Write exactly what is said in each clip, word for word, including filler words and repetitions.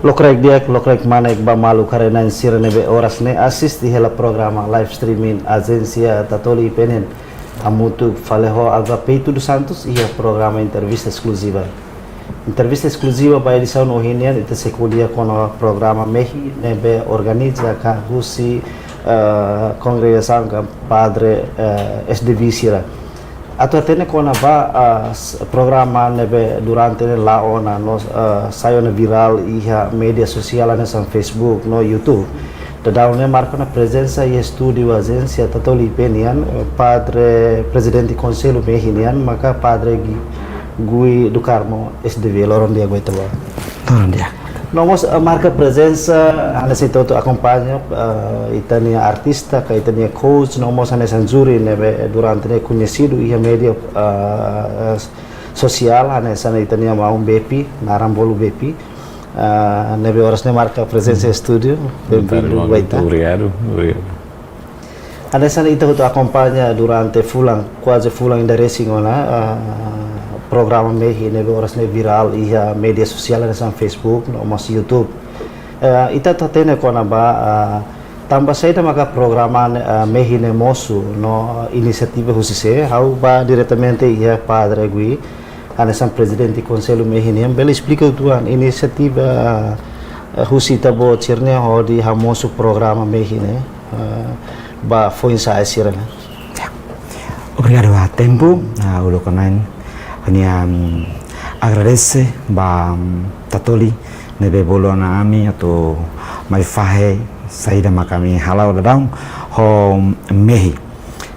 Lokraik di'ak, lokraik mane ba maluk haree-na'in sira ne'ebé oras ne'e asiste hela programa live streaming Ajénsia Tatoli I P N N. Hamutuk fali ho Agapeitu dos Santos iha programa entrevista eskluziva. Entrevista eskluziva ba edisaun ohin nian ita sei ko'alia kona programa Mehi ne'ebé organiza ka husi, eh, kongregasaun ka padre, eh, S D V sira. Atu hatene kona-ba, ah, s-, programa ne'ebé durante ne'e la'o ona no, ah, sai ona virál iha média sosiál hanesan Facebook no YouTube. Daudaun ne'e marka ona prezensa iha estúdiu Ajénsia Tatoli I P N N nian, eh, Padre Prezidente Konsellu Mehi nian, maka Padre Gui, Gui do Carmo S D V, loron di'ak ba ita-boot. Loron di'ak. No mós, eh, marka prezensa, hanesan ita hotu akompaña, eh, ita-nia artista, ka ita-nia coach, no mós hanesan júri ne'ebé durante ne'e koñesidu iha média, eh, sosiál, hanesan ita-nia maun Bepi, naran bolu Bepi, eh, ne'ebé oras ne'e marka prezensa Hmm. estúdiu. Boa tarde, Bem-vindo, irmão. Baita. Muito obrigado, obrigado. Hanesan ita hotu akompaña durante fulan, kuaze fulan ida resin ona, ah, programa Mehi ne'ebé oras ne'e virál iha média sosiál hanesan Facebook, no mós YouTube. Eh, ita atu hatene kona-ba, ah, tanba saida maka programa ne'e, ah, Mehi ne'e mosu no inisiativa husi sé, ha'u bá diretamente iha Padre Gui, hanesan Prezidente Konsellu Mehi nian, bele esplika uitoan inisiativa, eh, husi ita-boot sira-ne'e hodi hamosu programa Mehi ne'e, eh, ba foin-sa'e sira-ne'e. Ya. Obrigadu ba tempu, ah, uluk nanain, ha'u-nia, mm, agradese ba, mm, Tatoli ne'ebé bolu ona ami atu mai fahe saida maka ami hala'o daudaun ho Mehi.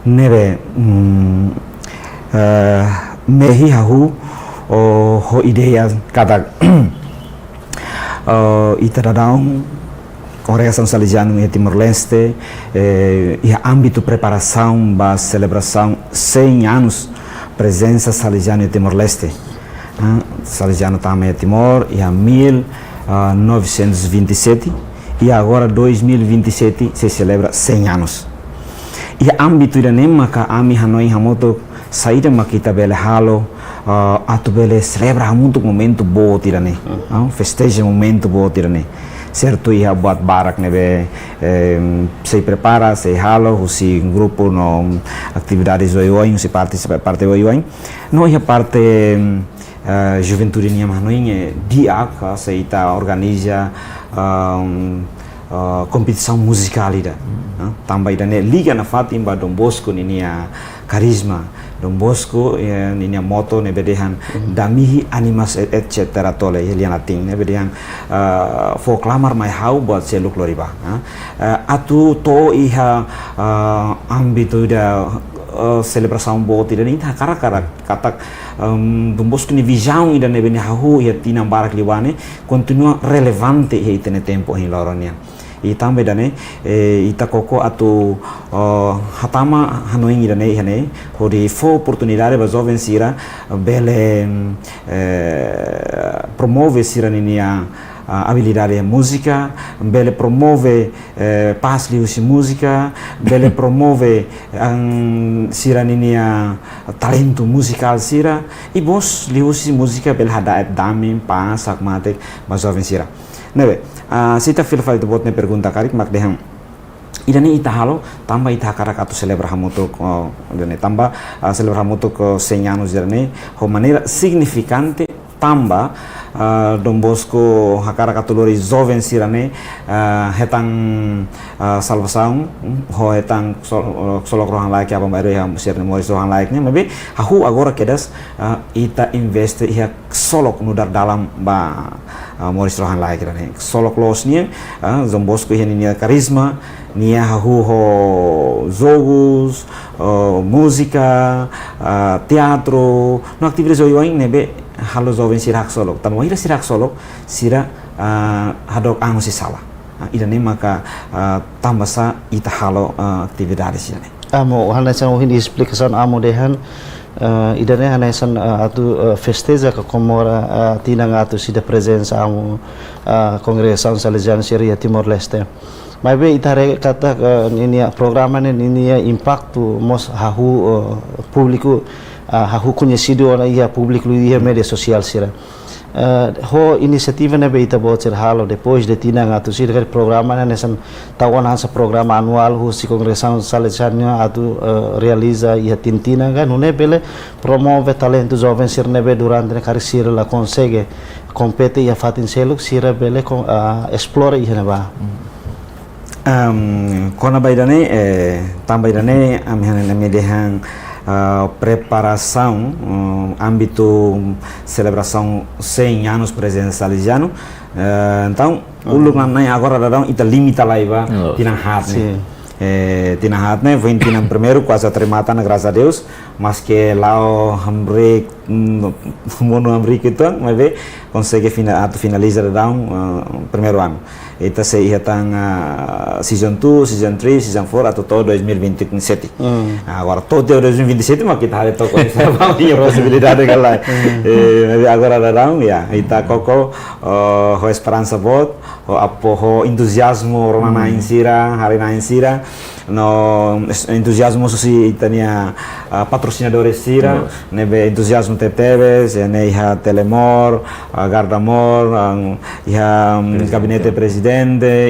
Ne'ebé, mm, eh, Mehi hahú, oh, ho ideia katak, oh, ita daudaun, Kongregasaun Salesianu iha Timor-Leste, eh, iha ámbitu preparasaun ba selebrasaun cem anos prezensa Salesianu iha Timor-Leste. Ah, Salesianu tama iha Timor iha mil novecentos e vinte e sete, e agora dois mil e vinte e sete sei selebra cem anos. Iha ámbitu ida-ne'e maka ami hanoin hamutuk saida maka ita bele halo, ah, atu bele selebra hamutuk momentu boot ida-ne'e. Hmm. Ah, festeja momentu boot ida-ne'e. Sertu iha buat barak ne'ebé, eh, sei prepara, sei halo, husi grupu no atividades oioin, husi parte, parte oioin. No iha parte, eh, juventude nian mak hanoin, eh, di'ak, ah, se ita organiza, ah, ah, kompetisaun muzikál ida. Hmm. Ah, tanba ida-ne'e liga nafatin ba Don Bosco ninia karizma. Don Bosco, eh, ninia moto ne'ebé dehan, Hmm. "Damihi animas et, et cetera" tole, iha lian latin, ne'ebé dehan, ah, "Fó klamar mai ha'u buat seluk lori bá." Ah, eh, atu to'o iha, ah, ámbitu ida, eh, selebrasaun boot ida-ne'e, ita hakarak katak, em, Don Bosco nia vizaun ida ne'ebé nia hahú iha tinan barak liubá ne'e kontinua relevante iha ita-nia tempu ohin loron nian. I tanba ida-ne'e, eh, ita koko atu, oh, hatama hanoin ida-ne'e iha ne'e, hodi fó oportunidade ba joven sira bele, eh, promove sira-ninia, ah, abilidade múzika, bele promove, eh, pás liuhusi múzika, bele promove, ah, sira-ninia talentu muzikál sira, i mós liuhusi múzika bele hada'et dame, pás, hakmatek ba joven sira. Ne'ebé, ah, se ita fila fali ita-boot nia pergunta karik mak dehan, ida-ne'e ita halo tanba ita hakarak atu selebra hamutuk, oh, ida-ne'e tanba, ah, selebra hamutuk, oh, cem anos ida-ne'e ho maneira signifikante tanba, ah, Don Bosco hakarak atu lori joven sira-ne'e, ah, hetan, ah, salvasaun, hmm, ho hetan sol-, oh, ksolok rohan-laek iha aban-bainrua iha sira-nia moris rohan-laek nian, maibé hahú agora kedas, ah, ita investe iha ksolok nu'udar dalan ba, ah, moris rohan-laek ida-ne'e. Ksolok loos nian, ah, Don Bosco iha ninia karizma, nia hahú ho jogus, ah, múzika, ah, teatru, no atividades oioin ne'ebé halo joven sira haksolok. Tanba wainhira sira haksolok, sira, ah, hadook an husi sala. Ah, ida-ne'e maka, ah, tanbasá ita halo, ah, atividades ida-ne'e. Amu, hanesan ohin esplikasaun amu dehan, eh, ida-ne'e hanesan, eh, atu, eh, festeja ka komemora, eh, tinan atus ida prezensa amu, eh, Kongregasaun Salesianu sira iha Timor-Leste. Maibé ita haree katak, eh, ninia programa ne'e ninia impaktu mós hahú, eh, públiku, eh, hahú koñesidu ona iha públiku iha média sosiál sira. Eh, ho inisiativa ne'ebé ita-boot sira halo depois de tinan atu sira, karik programa ne'e hanesan tau ona hanesan programa anuál husi kongregasaun Salesianu nian atu, eh, realiza iha tinan-tinan, kan, nune'e bele promove talentu joven sira ne'ebé durante ne'e karik sira la konsege kompete iha fatin seluk, sira bele kon-, ah, esplora iha ne'ebá. Am, kona-ba ida-ne'e, eh, tanba ida-ne'e, ami hanesan ami dehan, ah, preparasaun, mm, ámbitu selebrasaun cem anos prezensa Salesianu. Eh, entaun, uluk ne'e agora daudaun ita limita lai ba, oh, tinan haat ne'e. Sin. Eh, tinan haat ne'e, foin tinan primeiru kuaze remata ona, grasas a Deus, maske la'o hamriik, mm, monu hamriik uitoan, maibé konsege fina-, atu finaliza daudaun, eh, primeiru anu. Ita sei iha tan, ah, season two, season three, season four, atu to'o dois mil e vinte e sete. Hmm. Ah, agora to'o tiha dois mil e vinte e sete, mak ita haree to'o kona-ba iha posibilidade ka lae. Hmm. Eh, maibé agora daudaun, ya, ita koko, oh, ho esperansa boot, ho apo-, ho entuziazmu rona-na'in sira, haree-na'in sira, no es-, entuziazmu husi ita-nia, ah, patrosinadores sira, ne'ebé entuziazmu tebetebes, ya, ne'e iha Telemor, ah, Gardamor, ah, iha, mm, Prezidente. Gabinete Prezidente,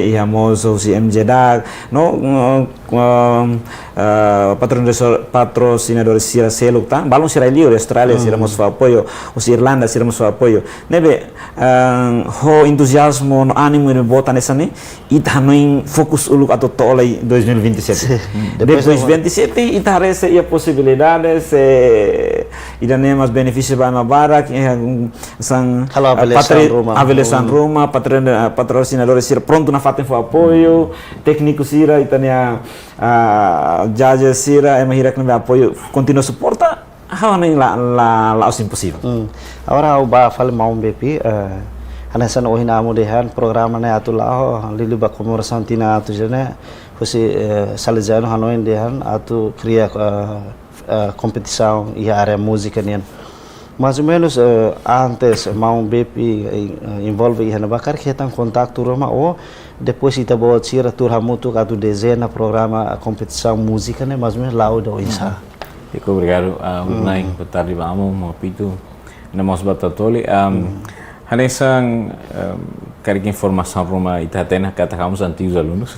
iha mós husi M J DAC, no, mm, um, ah, patrosinadores, patrosinadores sira seluk tan, balun sira liu, Austrália sira mós fó apoiu, husi Irlanda sira mós fó apoiu. Ne'ebé, ah, ho entuziazmu no ánimu ne'ebé boot hanesan ne'e, ita hanoin fokus uluk atu to'o lai dois mil e vinte e sete. Sin. Depois dois mil e vinte e sete, ita haree se iha posibilidade, se ida-ne'e mós benefísiu ba ema barak, eh, mm, hanesan, halo, ah, avaliasaun patri-, ruma. Avaliasaun ruma, patri-, ah, patrosinadores sira prontu nafatin fó apoiu, tékniku sira, ita-nia, ah, judges sira, ema hirak ne'ebé apoiu, kontinua suporta, ha'u hanoin la, la, la'ós imposivel. Hmm. Agora ha'u ba fali maun Bepi, eh, hanesan ohin amu dehan programa ne'e atu la'o, liuliu ba komemorasaun tinan atus ne'e, husi, eh, Salesianu hanoin dehan atu kria, eh, eh, kompetisaun iha área múzika nian. Mais ou menus, eh, antes maun Bepi, eh, envolve iha ne'ebá, karik hetan kontaktu ruma ou depois ita-boot sira tuur hamutuk atu dezeña programa, ah, kompetisaun múzika ne'e, mais ou menus la'o ida oinsá? Iko obrigadu, ah, Nai, boa tarde ba amu, maun Pinto, no mós ba Tatoli. Am, hanesan, am, karik informasaun ruma ita hatene katak ha'u mós antigus alunus.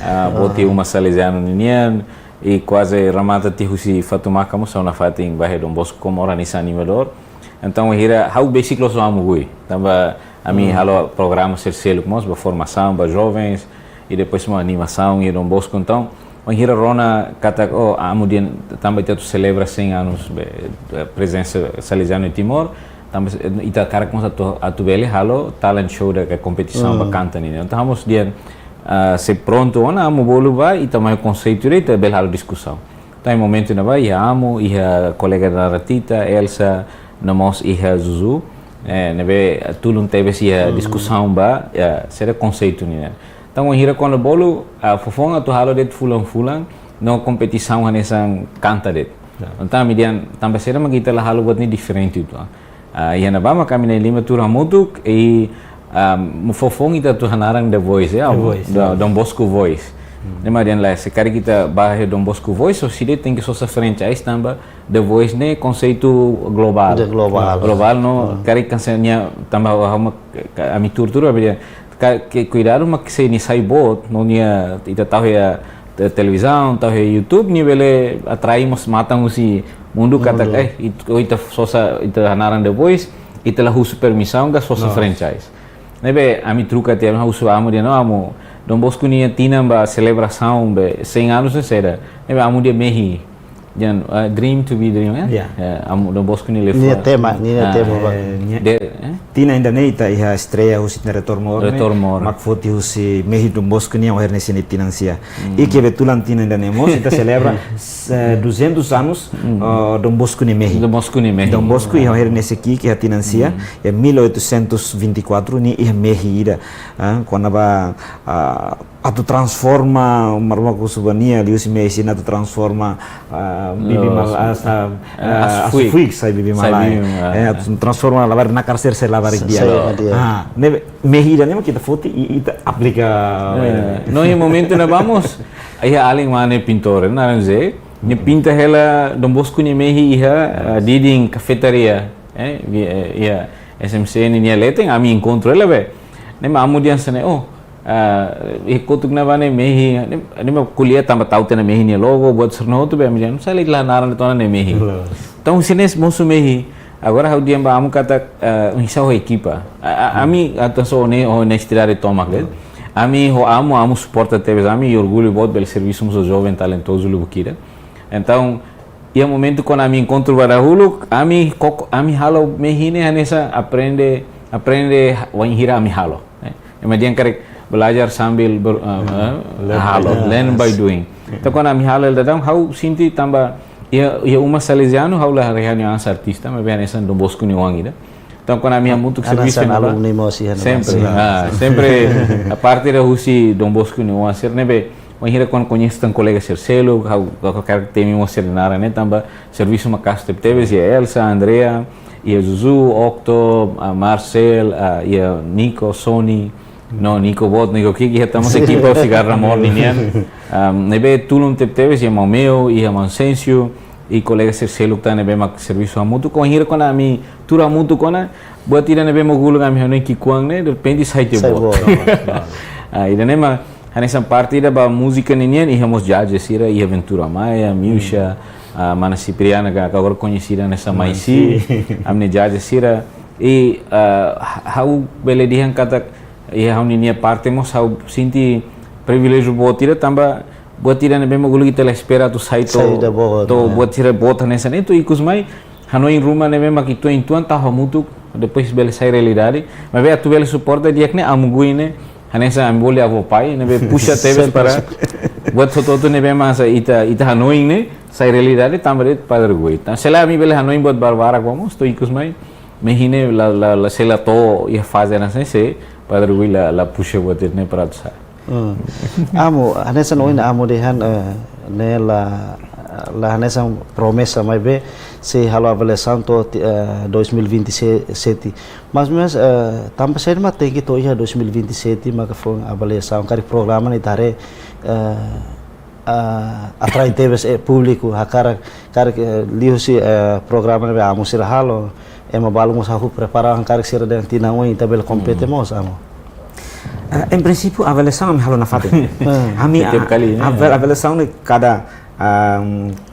Ah, boot tiha uma Salesianu ninian, i kuaze remata tiha husi Fatumaka mós ha'u nafatin ba iha Don Bosco komo organiza animadór. Entaun, wainhira ha'u besik loos ho amu Gui. Tanba ami halo programa sira seluk mós, ba formasaun, ba jovens, i depois mós animasaun iha Don Bosco. Entaun, wainhira rona katak, oh, amu dehan tanba ita atu selebra cem anos, be, be, prezensa Salesianu iha Timor, tanba, eh, ita hakarak mós atu, atu bele halo talent show de'it ka kompetisaun ba kanta nian. Entaun, ha'u mós dehan, ah, se prontu ona, amu bolu ba, ita mai konseitu de'it, ita bele halo diskusaun. Entaun, iha momentu ne'ebá, iha amu, iha kolega Nara Tita, Elsa, no mós iha Zuzu, eh, ne'ebé tulun tebes iha diskusaun ba, ya, saida konseitu nian. Entaun, wainhira kuandu bolu, ah, foufoun atu halo de'it fulan-fulan, no kompetisaun hanesan kanta de'it. Ya. Entaun, ami dehan, tanba saida mak ita la halo buat ne'e diferente uitoan. Ah, iha ne'ebá mak ami na'in-lima tuur hamutuk, i, ah, foufoun ita atu hanaran The Voice, ya, The Voice, Don, ya. Don Bosco Voice. Hmm. Ne'e mak dehan lae, se karik ita ba iha Don Bosco Voice, hosi de'it tenke sosa franchise tanba The Voice ne'e konseitu globál. De globál. Globál no, karik kan se nia tanba ha'u mak, ka-, ami tuur-tuur, ami dehan, ka-, ke kuidadu mak se nia sai boot, no nia ita tau iha te-, televizaun, tau iha YouTube, nia bele atrai mós matan husi mundu katak, eh, it-, oh, ita sosa, ita hanaran The Voice, ita la husu permisaun ka sosa franchise. Ne'ebé ami troka tiha, ami husu amu dehan, no, amu, Don Bosco nia tinan ba selebrasaun be cem anos ne'e saida. Ne'ebé amu dehan mehi. Dehan, ah, dream to be dream, ya? Ya. Ya, amu Don Bosco nia liafuan. Nia tema, nia tema ba. Eh, nia, de, eh? Tinan ida-ne'e ita iha estreia husi Retor Mor ne'e. Retor Mor. Mak foti husi mehi Don Bosco nian ohin ne'e sini tinan sia. Hmm. I kebetulan tinan ida-ne'e mós ita selebra, eh, duzentos anos, eh, Don Bosco nia mehi. Don Bosco nia mehi. Don Bosco iha ohin ne'e sini ki'ik iha tinan sia, iha mil oitocentos e vinte e quatro nia iha mehi ida. Ah, kona-ba, ah, atu transforma, Maromak husu ba nia, liuhusi mehi sira atu transforma, ah, bibi malae, ah, sa-, ah, asu-fuik. Asu-fuik sai bibi malae. Sai bibi malae. Eh, atu transforma labarik nakar sira sai labarik di'ak. Sai di'ak. Ah, ne'e, mehi ida-ne'e mak ita foti i ita aplika. Eh, no, iha momentu ne'ebá mós, iha alin mane pintór, naran Zé, nia pinta hela Don Bosco nia mehi iha, ah, didin kafetaria, eh, vi-, eh, iha, S M C ninia leten, ami enkontru hela be. Ne'e mak amu dehan hanesan ne'e, oh, ah, iha kotuk ne'ebá ne'e mehi, ne'e, ne'e mak ko'alia tanba tau tiha ona mehi nia logo, buat sira-ne'e hotu be, ami dehan, sala ita la naran de'it ona ne'e mehi. Loos. Entaun, husi ne'e mosu mehi, agora ha'u dehan ba amu katak, ah, oinsá ho ekipa. A, a, ami, atu hanesan ne'e, honestidade tomak de'it. Ami ho amu, amu suporta tebes ami, i orgullu boot bele servisu mós ho joven talentozu lubuk ida. Entaun, iha momentu kuandu ami enkontru ba dahuluk, ami koko, ami halo mehi ne'e hanesan aprende, aprende wainhira ami halo. Eh, ema dehan karik belajar sambil ber-, eh, eh, Learn by halo, doing. Learn by doing. Entaun, kuandu ami halo hela daudaun, ha'u sente tanba iha, iha uma Salesianu, ha'u la haree ha'u-nia an artista, maibé hanesan Don Bosco nia oan ida. Entaun, kuandu ami hamutuk servisu hanesan ne'ebá, alumni mós iha ne'ebá. Sempre, ah, sempre, a parte da husi Don Bosco nia oan sira ne'ebé, wainhira kuandu koñese tan kolega sira seluk, ha'u, ha'u hakarak temi mós sira-nia naran ne'e, tanba servisu maka'as tebetebes, iha Elsa, Andrea, iha Zuzu, Octo, ah, Marcel, ah, iha Nico, Sony, no, Nico Bot, Nico Kiki, iha tan mós ekipa husi Garra Morning nian. Ah, ne'ebé tulun tebetebes, iha Maun Meo, iha Maun Sensio, i kolega sira seluk tan ne'ebé mak servisu hamutuk, wainhira kuandu ami tuur hamutuk ona, buat ida ne'ebé mak uluk ami hanoin ki'ikoan ne'e, derrepente sai tiha boot. Sai boot. Ah, ida-ne'e mak hanesan parte ida ba múzika ninian, iha mós judges sira, iha Ventura Maia, Miusha, ah, mana Cipriana ka, ka agora koñesida hanesan Maisi, ami-nia judges sira. I, ah, ha-, ha'u bele dehan katak, iha ha'u-nia parte mós ha'u sente priviléjiu boot ida tanba buat ida ne'ebé mak uluk ita la espera atu sai to'o, Sai ida boot, to'o ya. Buat sira boot hanesan ne'e, to'o ikus mai hanoin ruma ne'ebé mak uitoan-uitoan tau hamutuk, depois bele sai realidade. Maibé atu bele suporta di'ak ne'e amu Gui ne'e, hanesan ami bolu avó pai, ne'ebé puxa tebes para buat hotu-hotu ne'ebé mak hanesan ita, ita hanoin ne'e sai realidade tanba de'it Padre Gui. Entaun, se lae ami bele hanoin buat barbarak ba mós, to'o ikus mai mehi ne'e la, la, la, sei la to'o iha faze hanesan ne'e se Padre Gui la, la puxa buat ne'e para atu sai. Hmm. Amu, hanesan ohin amu dehan, eh, ne'e la, la hanesan promesa maibé sei halo avaliasaun to'o ti-, eh, dois mil e vinte e sete. Mas, mas, eh, tanba saida mak tenke to'o iha dois mil e vinte e sete maka foin avaliasaun, karik programa ne'e ita haree, eh, ah, atrai tebes, eh, públiku, hakarak, karik, eh, liuhusi, eh, programa ne'ebé amu sira halo, ema balu mós hahú prepara hakarak sira dehan tinan oin ita bele kompete mós, amu. Eh, em princípio, avaliasaun ami halo nafatin. Hmm. Ami, Setiap ah, kali, ya. aval-, avaliasaun ne'e kada, ah,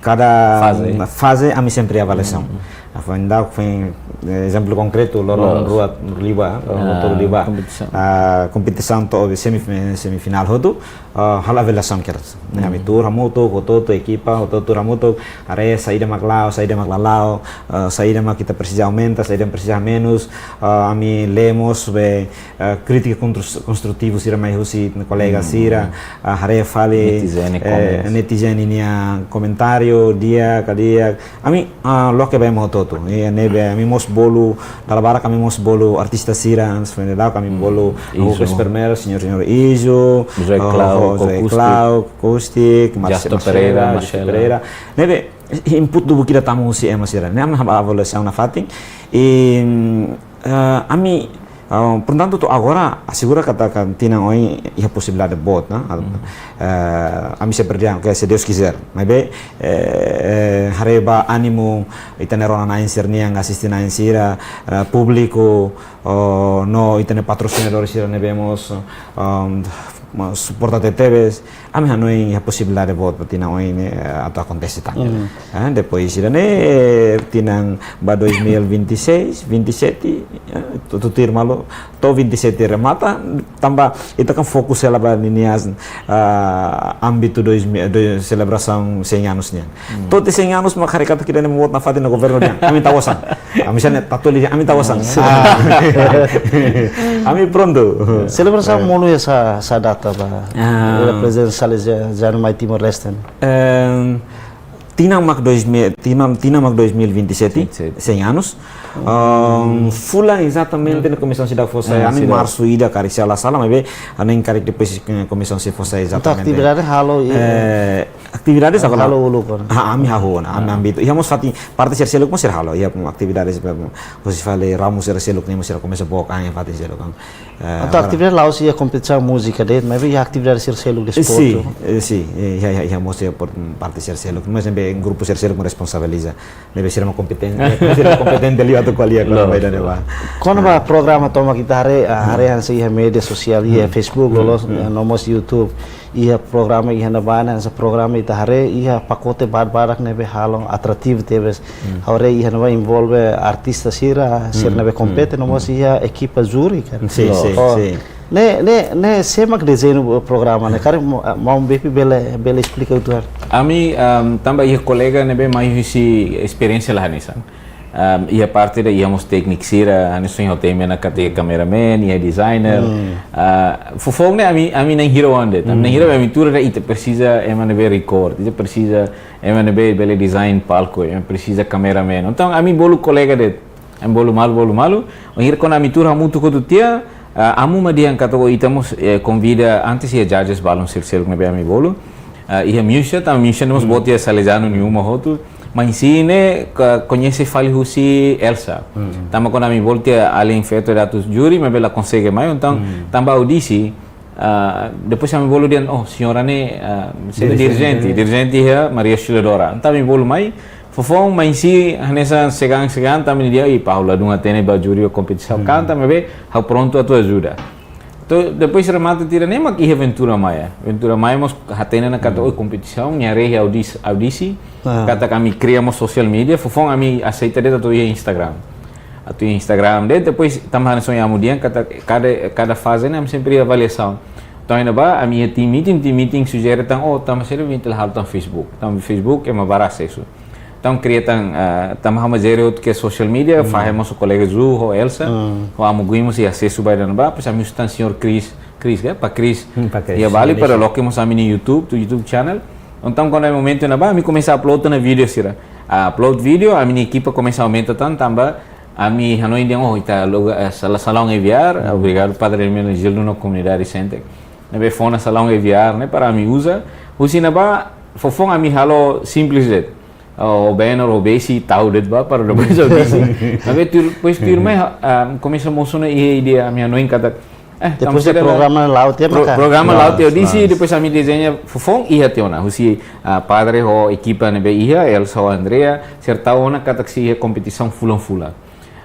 kada Faze. faze ami sempre avaliasaun. Hmm. Ah, foin daudauk, foin, eh, ezemplu konkretu, loron Loos. rua liubá, loron Ah, rua liubá. kompetisaun. Ah, kompetisaun to'o semif-, semifinál hotu, ah, halo avaliasaun kedas. Ne'e, ami Hmm. tuur hamutuk, hotu-hotu ekipa, hotu-hotu tuur hamutuk, haree saida mak la'o, saida mak la la'o, ah, saida mak ita presiza aumenta, saida mak presiza menus, ah, ami lee mós be, ah, krítika kontrus-, konstrutivu sira mai husi kolega Hmm. sira, ah, haree fali, Netizen eh, comments. netizen ninia komentáriu, di'ak ka di'ak, ami, ah, loke ba ema hotu-hotu. Iha ne'ebé ami mós bolu, dala barak ami mós bolu artista sira, sebenarnya kami Hmm, bolu, Izo. Lucas Permero, Señor, Señor Izo, José ah, Clau, José Acústico. Clau, Acústico, Marce-, Justo Marcela, Pereira, Justo Marcela. Pereira. Ne'ebé, input lubuk ida tama husi ema sira. Ne'e ami halo avaliasaun nafatin. I, ah, ami, ah, portantu, to'o agora, asegura katak tinan oin iha posibilidade boot, ne'e? Hmm. Eh, ami sempre dehan, oke, se Deus quiser. Maibé, eh, haree ba ánimu, ita-nia rona-na'in sira-nian, asiste-na'in sira, eh, públiku, oh, no ita-nia patrosinadór sira ne'ebé mós, um, mós suporta tebetebes. Ami hanoin iha posibilidade boot ba tinan oin ne'e, eh, atu akontese tan. Hmm. Eh, depois ida-ne'e, eh, tinan ba dois mil e vinte e seis, vinte e sete, eh, tuir malu, to'o vinte e sete remata, tanba ita kan fokus hela ba ninia, ah, ámbitu dois mil, do, selebrasaun cem anos nian. Hmm. To'o tiha cem anos mak haree katak ida-ne'e boot nafatin iha governu nian. Ami tau osan. Ami sene tatoli, ami tau osan. Hmm. Ah. Ami prontu. Selebrasaun Eh. monu iha sá, sá data ba. Ah. Ida prezensa Salesianu mai Timor-Leste. Em, tinan mak dois mil, tinan, tinan mak dois mil e vinte e sete, Vinte e sete. cem anos. Em, fulan ezatamente ne'e komisaun seidauk fó sai, Ah, ami seidauk. marsu ida karik se la sala, maibé ami karik depois, eh, komisaun sei fó sai Entaun ezatamente. atividade halo i Eh, Atividade sira halo. Halo uluk ona. Ah, ami hahú ona, ami ambitu. Iha mós fatin parte sira seluk mós sira halo. Iha atividade sira, husi fali ramo sira seluk ne'e mós sira komesa book an iha fatin seluk kan. Eh, Entaun atividade la'ós iha kompetisaun múzika de'it, maibé iha atividade sira seluk, Eh, desportu. Sin, eh, sin. Eh, iha, iha, iha mós iha por, mm, parte sira seluk. Mas ne'ebé grupu sira seluk mós responsabiliza. Ne'ebé sira mós kompeten, eh, sira kompetente liu atu ko'alia kona-ba ida-ne'e ba. Kona-ba programa tomak ita haree, ah, haree hanesan iha média sosiál, iha Facebook, loloos, eh, no mós YouTube. Iha programa iha ne'ebá ne'e, hanesan programa ita haree, iha pakote badak-badak ne'ebé halo atrativu tebes. Haree iha ne'ebá envolve artista sira, sira ne'ebé kompete, no mós iha ekipa júri kan. Sin, sin, Oh, sin. Ne'e, ne'e, ne'e sé mak dezeña programa ne'e? Karik mo-, maun Bepi bele, bele esplika uitoan. Ami, um, tanba iha kolega ne'ebé mai husi esperiénsia la hanesan. Um, iha parte ida iha mós tékniku sira, hanesan ohin ha'u temi ona katak iha kameramen, iha designer. Ah, fofoun ne'e ami, ami na'in hira oan de'it. Ami na'in hira, ami tuur de'it, ita presiza ema ne'ebé record, ita presiza ema ne'ebé bele design palku, ema presiza kameramen. Entaun ami bolu kolega de'it, ami bolu malu, bolu malu. Ohin hira kuandu ami tuur hamutuk hotu tiha, ah, amu mak dehan katak ita mós, eh, konvida antes iha judges balun sira seluk ne'ebé ami bolu. Ah, iha Miúcha, tanba Miúcha ne'e mós boot iha Salesianu nia uma hotu. Maun Sin ne'e ka-, koñese fali husi Elsa. Tanba kuandu ami bolu tiha alin feto atu júri, maibé la konsege mai, entaun tanba audisi, ah, depois ami bolu dehan, oh, señora ne'e, ah, sira dirijente, dirijente iha Maria Auxiliadora. Entaun ami bolu mai, fofoun, maun Sin hanesan segan-segan, tanba nia dehan, ih, Paula, dun hatene ba júri kompetisaun kanta, maibé ha'u prontu atu ajuda. Entaun, depois remata tiha ne'e mak iha Ventura Maia. Ventura Maia mós hatene ona katak, oh, kompetisaun, nia haree audis-, audisi. Katak ami kria mós social media, fofoun ami aseita de'it atu iha Instagram. Atu iha Instagram de'it, depois tanba hanesan ohin amu dehan katak kada, kada faze ne'e ami sempre iha avaliasaun. Entaun iha ne'ebá, ami iha team meeting, team meeting sujere tan, oh, tanba sira vinte la halo tan Facebook. Tan Facebook ema barak asesu. Entaun kria tan, ah, tanba ha'u mak jere hotu ke social media, fahe mós ho kolega Zu, ho Elsa, ho amu Gui mós iha asesu ba ida-ne'ebá, depois ami husu tan señór Chris, Chris, ke? Pak Chris. Iha Bali, para loke mós ami-nia YouTube, tu YouTube channel. Entaun kuandu iha momentu ne'ebá, ami komesa upload tan vídeo sira. Ah, upload vídeo, ami-nia ekipa komesa aumenta tan, tanba ami hanoin dehan, oh, ita loga, eh, sala-, salaun Eviar, obrigadu Padre Hermenegildo no komunidade Sente. Ne'ebé fó ona salaun Eviar ne'e para ami uza. Husi ne'ebá, fofoun ami halo simples de'it. Oh, banner, oh, besi, tau de'it ba, para depois audisi. Maibé tuir, depois tuirmai, ah, komesa mosu ona iha ideia, ami hanoin katak, eh, depois tanba sira programa la'o tiha, pro-, maka programa la'o tiha audisi, depois ami dezeña, fofoun iha tiha ona. Husi, ah, padre ho ekipa ne'ebé iha, Elsa ho Andrea, sira tau ona katak sei iha kompetisaun fulan-fulan.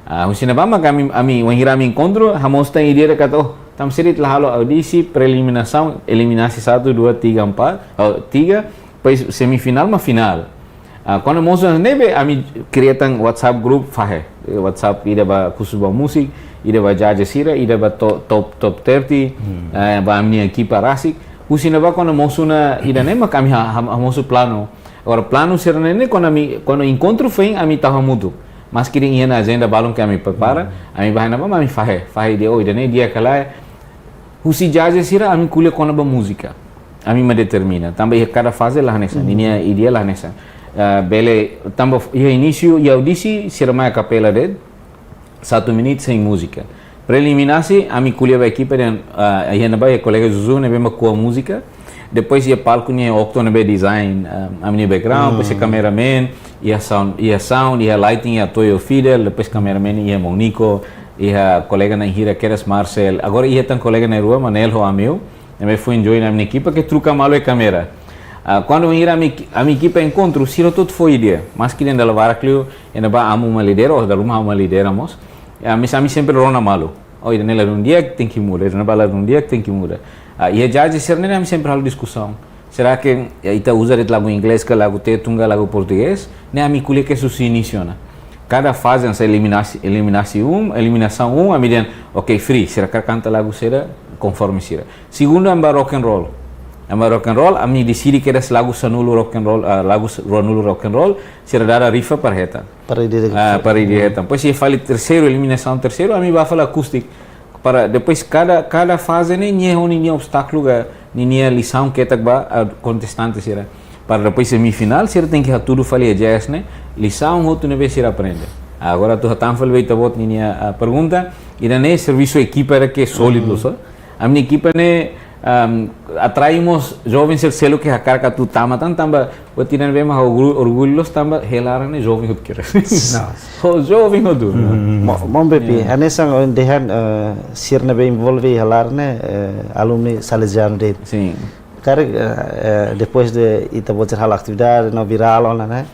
Ah, husi ne'ebá mak ami, ami, wainhira ami enkontru, hamosu tan ideia katak, oh, tanba sira la halo audisi, preliminasaun, eliminasi satu, dua, tiga, empat, oh, tiga, depois semifinál mak finál. Ah, kuandu mosu ne'ebé ami kria tan WhatsApp group fahe. Eh, WhatsApp ida ba khusus ba múzika, ida ba judge sira, ida ba to-, top, top thirty, eh, ba ami-nia ekipa rasik. Husi ne'ebá kuandu mosu ona ida-ne'e mak ami ha-, ha-, hamosu planu. Agora planu sira-ne'e ne'e kuandu ami, kuandu enkontru foin ami tau hamutuk. Maski dehan iha ona ajenda balun ke ami prepara, ami ba iha ne'ebá mak ami fahe, fahe ideia, oh, ida-ne'e di'ak ka lae. Husi judge sira ami ko'alia kona-ba múzika. Ami mak determina. Tanba iha kada faze la hanesan, ninia ideia la hanesan. Ah, bele tanba iha inísiu, iha audisi, sira mai a capella de'it, satu menit sein múzika. Preliminasi, ami ko'alia ba ekipa dehan, ah, iha ne'ebá iha kolega Zuzu ne'ebé mak ko'a múzika. Depois iha palku ne'e Octo ne'ebé design, ah, ami-nia background, depois iha cameraman, iha sound, iha sound, iha lighting, iha Toyo Fidel, depois cameraman, iha Monico, iha kolega na'in hira kedas Marcel. Agora iha tan kolega na'in-rua, Manel ho Ameu. Ne'ebé foin join ami-nia ekipa ke troka malu iha kamera. Ah, kuandu wainhira ami, ami ekipa enkontru, sira hotu fó ideia. Maski dehan dala barak liu, iha ne'ebá amu mak lidera, ou dala ruma ha'u mak lidera mós. Ah, maibé ami sempre rona malu. Oh, ida-ne'e ladún di'ak, tenke muda, ida-ne'ebá ladún di'ak, tenke muda. Ah, iha judge sira-ne'e ami sempre halo diskusaun. Será ke, eh, ita uza de'it lagu inglés ka lagu tetun ka lagu portugés? Ne'e ami ko'alia kedas husi inísiu ona. Kada faze hanesan eliminasi, eliminasi um, eliminasaun um, ami dehan, ok, free, sira hakarak kanta lagu saida, konforme sira. Segundu, ami ba rock and roll. Ami ba rock and roll, ami deside kedas lagu sanulu rock and roll, ah, lagu s-, ruanulu rock and roll, sira dada rifa para hetan. Para ida de'it. Ah, para ida hetan. Depois iha fali terseiru, eliminasaun terseiru, ami ba fali acústico. Para depois kada, kada faze ne'e nia ho ninia obstákulu ka ninia lisaun ketak ba, ah, kontestante sira. Para depois semifinál, sira tenke hatudu fali iha judge ne'e, lisaun hotu ne'ebé sira aprende. Agora atu hatán fali ba ita-boot ninia, ah, pergunta, ida-ne'e servisu ekipa ida ke sólidu, so. Ami-nia ekipa ne'e, Ahm, atrai mós joven sira seluk ke hakarak atu tama tan, tanba buat ida ne'ebé mak ha'u orgu-, orgullu loos tanba iha laran ne'e joven hotu kira. Ho joven hotu. Maun Bepi, hanesan ohin dehan, eh, sira ne'ebé envolve iha laran ne'e, eh, alumni Salesiano de'it. Sin. Karik, eh, eh, depois de ita-boot sira halo atividade no virál ona ne'e,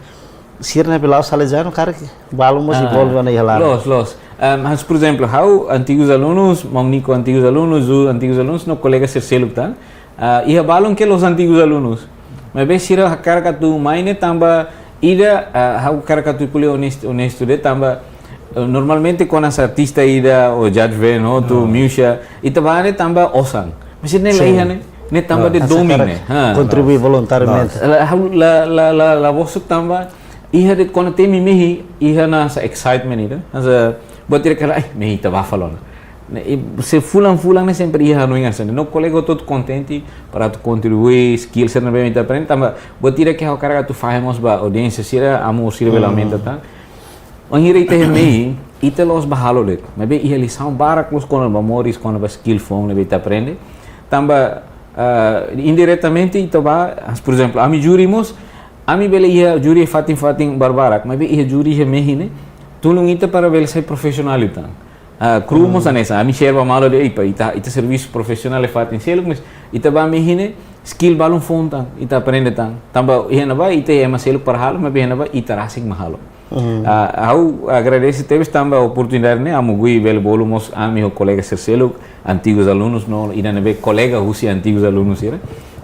sira ne'ebé la'ós Salesiano karik balun mós envolve ona iha laran. Loos, loos. Ahm, mas, por ezemplu, ha'u antigus alunus, maun Nico antigus alunus, Zu antigus alunus, no kolega sira seluk tan. Ah, iha balun ke la'ós antigus alunus. Maibé sira hakarak atu mai ne'e tanba ida, ah, ha'u hakarak atu ko'alia onestu, onestu de'it tanba, eh, normalmente kuandu artista ida ou judge venu, ou miúzika, ita bá ne'e tanba osan. Mas ne'e la iha ne'e, ne'e tanba de domin ne'e. Kontribui voluntariamente. La, ha'u la, la, la, la bosu tanba iha de'it kuandu temi mehi, iha hanesan excitement ida. Hanesan buat ida karik, ai, mehi ita bá fali ona. Ne'e, i se fulan-fulan ne'e sempre iha hanoin hanesan ne'e. No kolega hotu kontente para atu kontribui skill sira ne'ebé mak ita aprende, tanba buat ida ke ha'u hakarak atu fahe mós ba audiénsia sira, amu sira bele aumenta tan. Wainhira ita iha mehi, ita la'ós bá halo de'it. Maibé iha lisaun barak loos kona-ba moris, kona-ba skill foun ne'ebé ita aprende. Tanba, ah, indiretamente ita bá, por ezemplu, ami júri mós, ami bele iha júri fatin-fatin barbarak, maibé iha júri iha mehi ne'e tulun ita para bele sai profisionál tan. Ah, kru mós hanesan, ami share ba malu de'it, ita, ita servisu profisionál iha fatin seluk, mas ita bá mehi ne'e skill balun foun tan, ita aprende tan. Tanba iha ne'ebá ita iha ema seluk para halo, maibé iha ne'ebá ita rasik mak halo. Ah, ha'u agradese tebes tanba oportunidade ne'e, amu Gui bele bolu mós ami ho kolega sira seluk, antigus alunus no ida ne'ebé kolega husi antigus alunus sira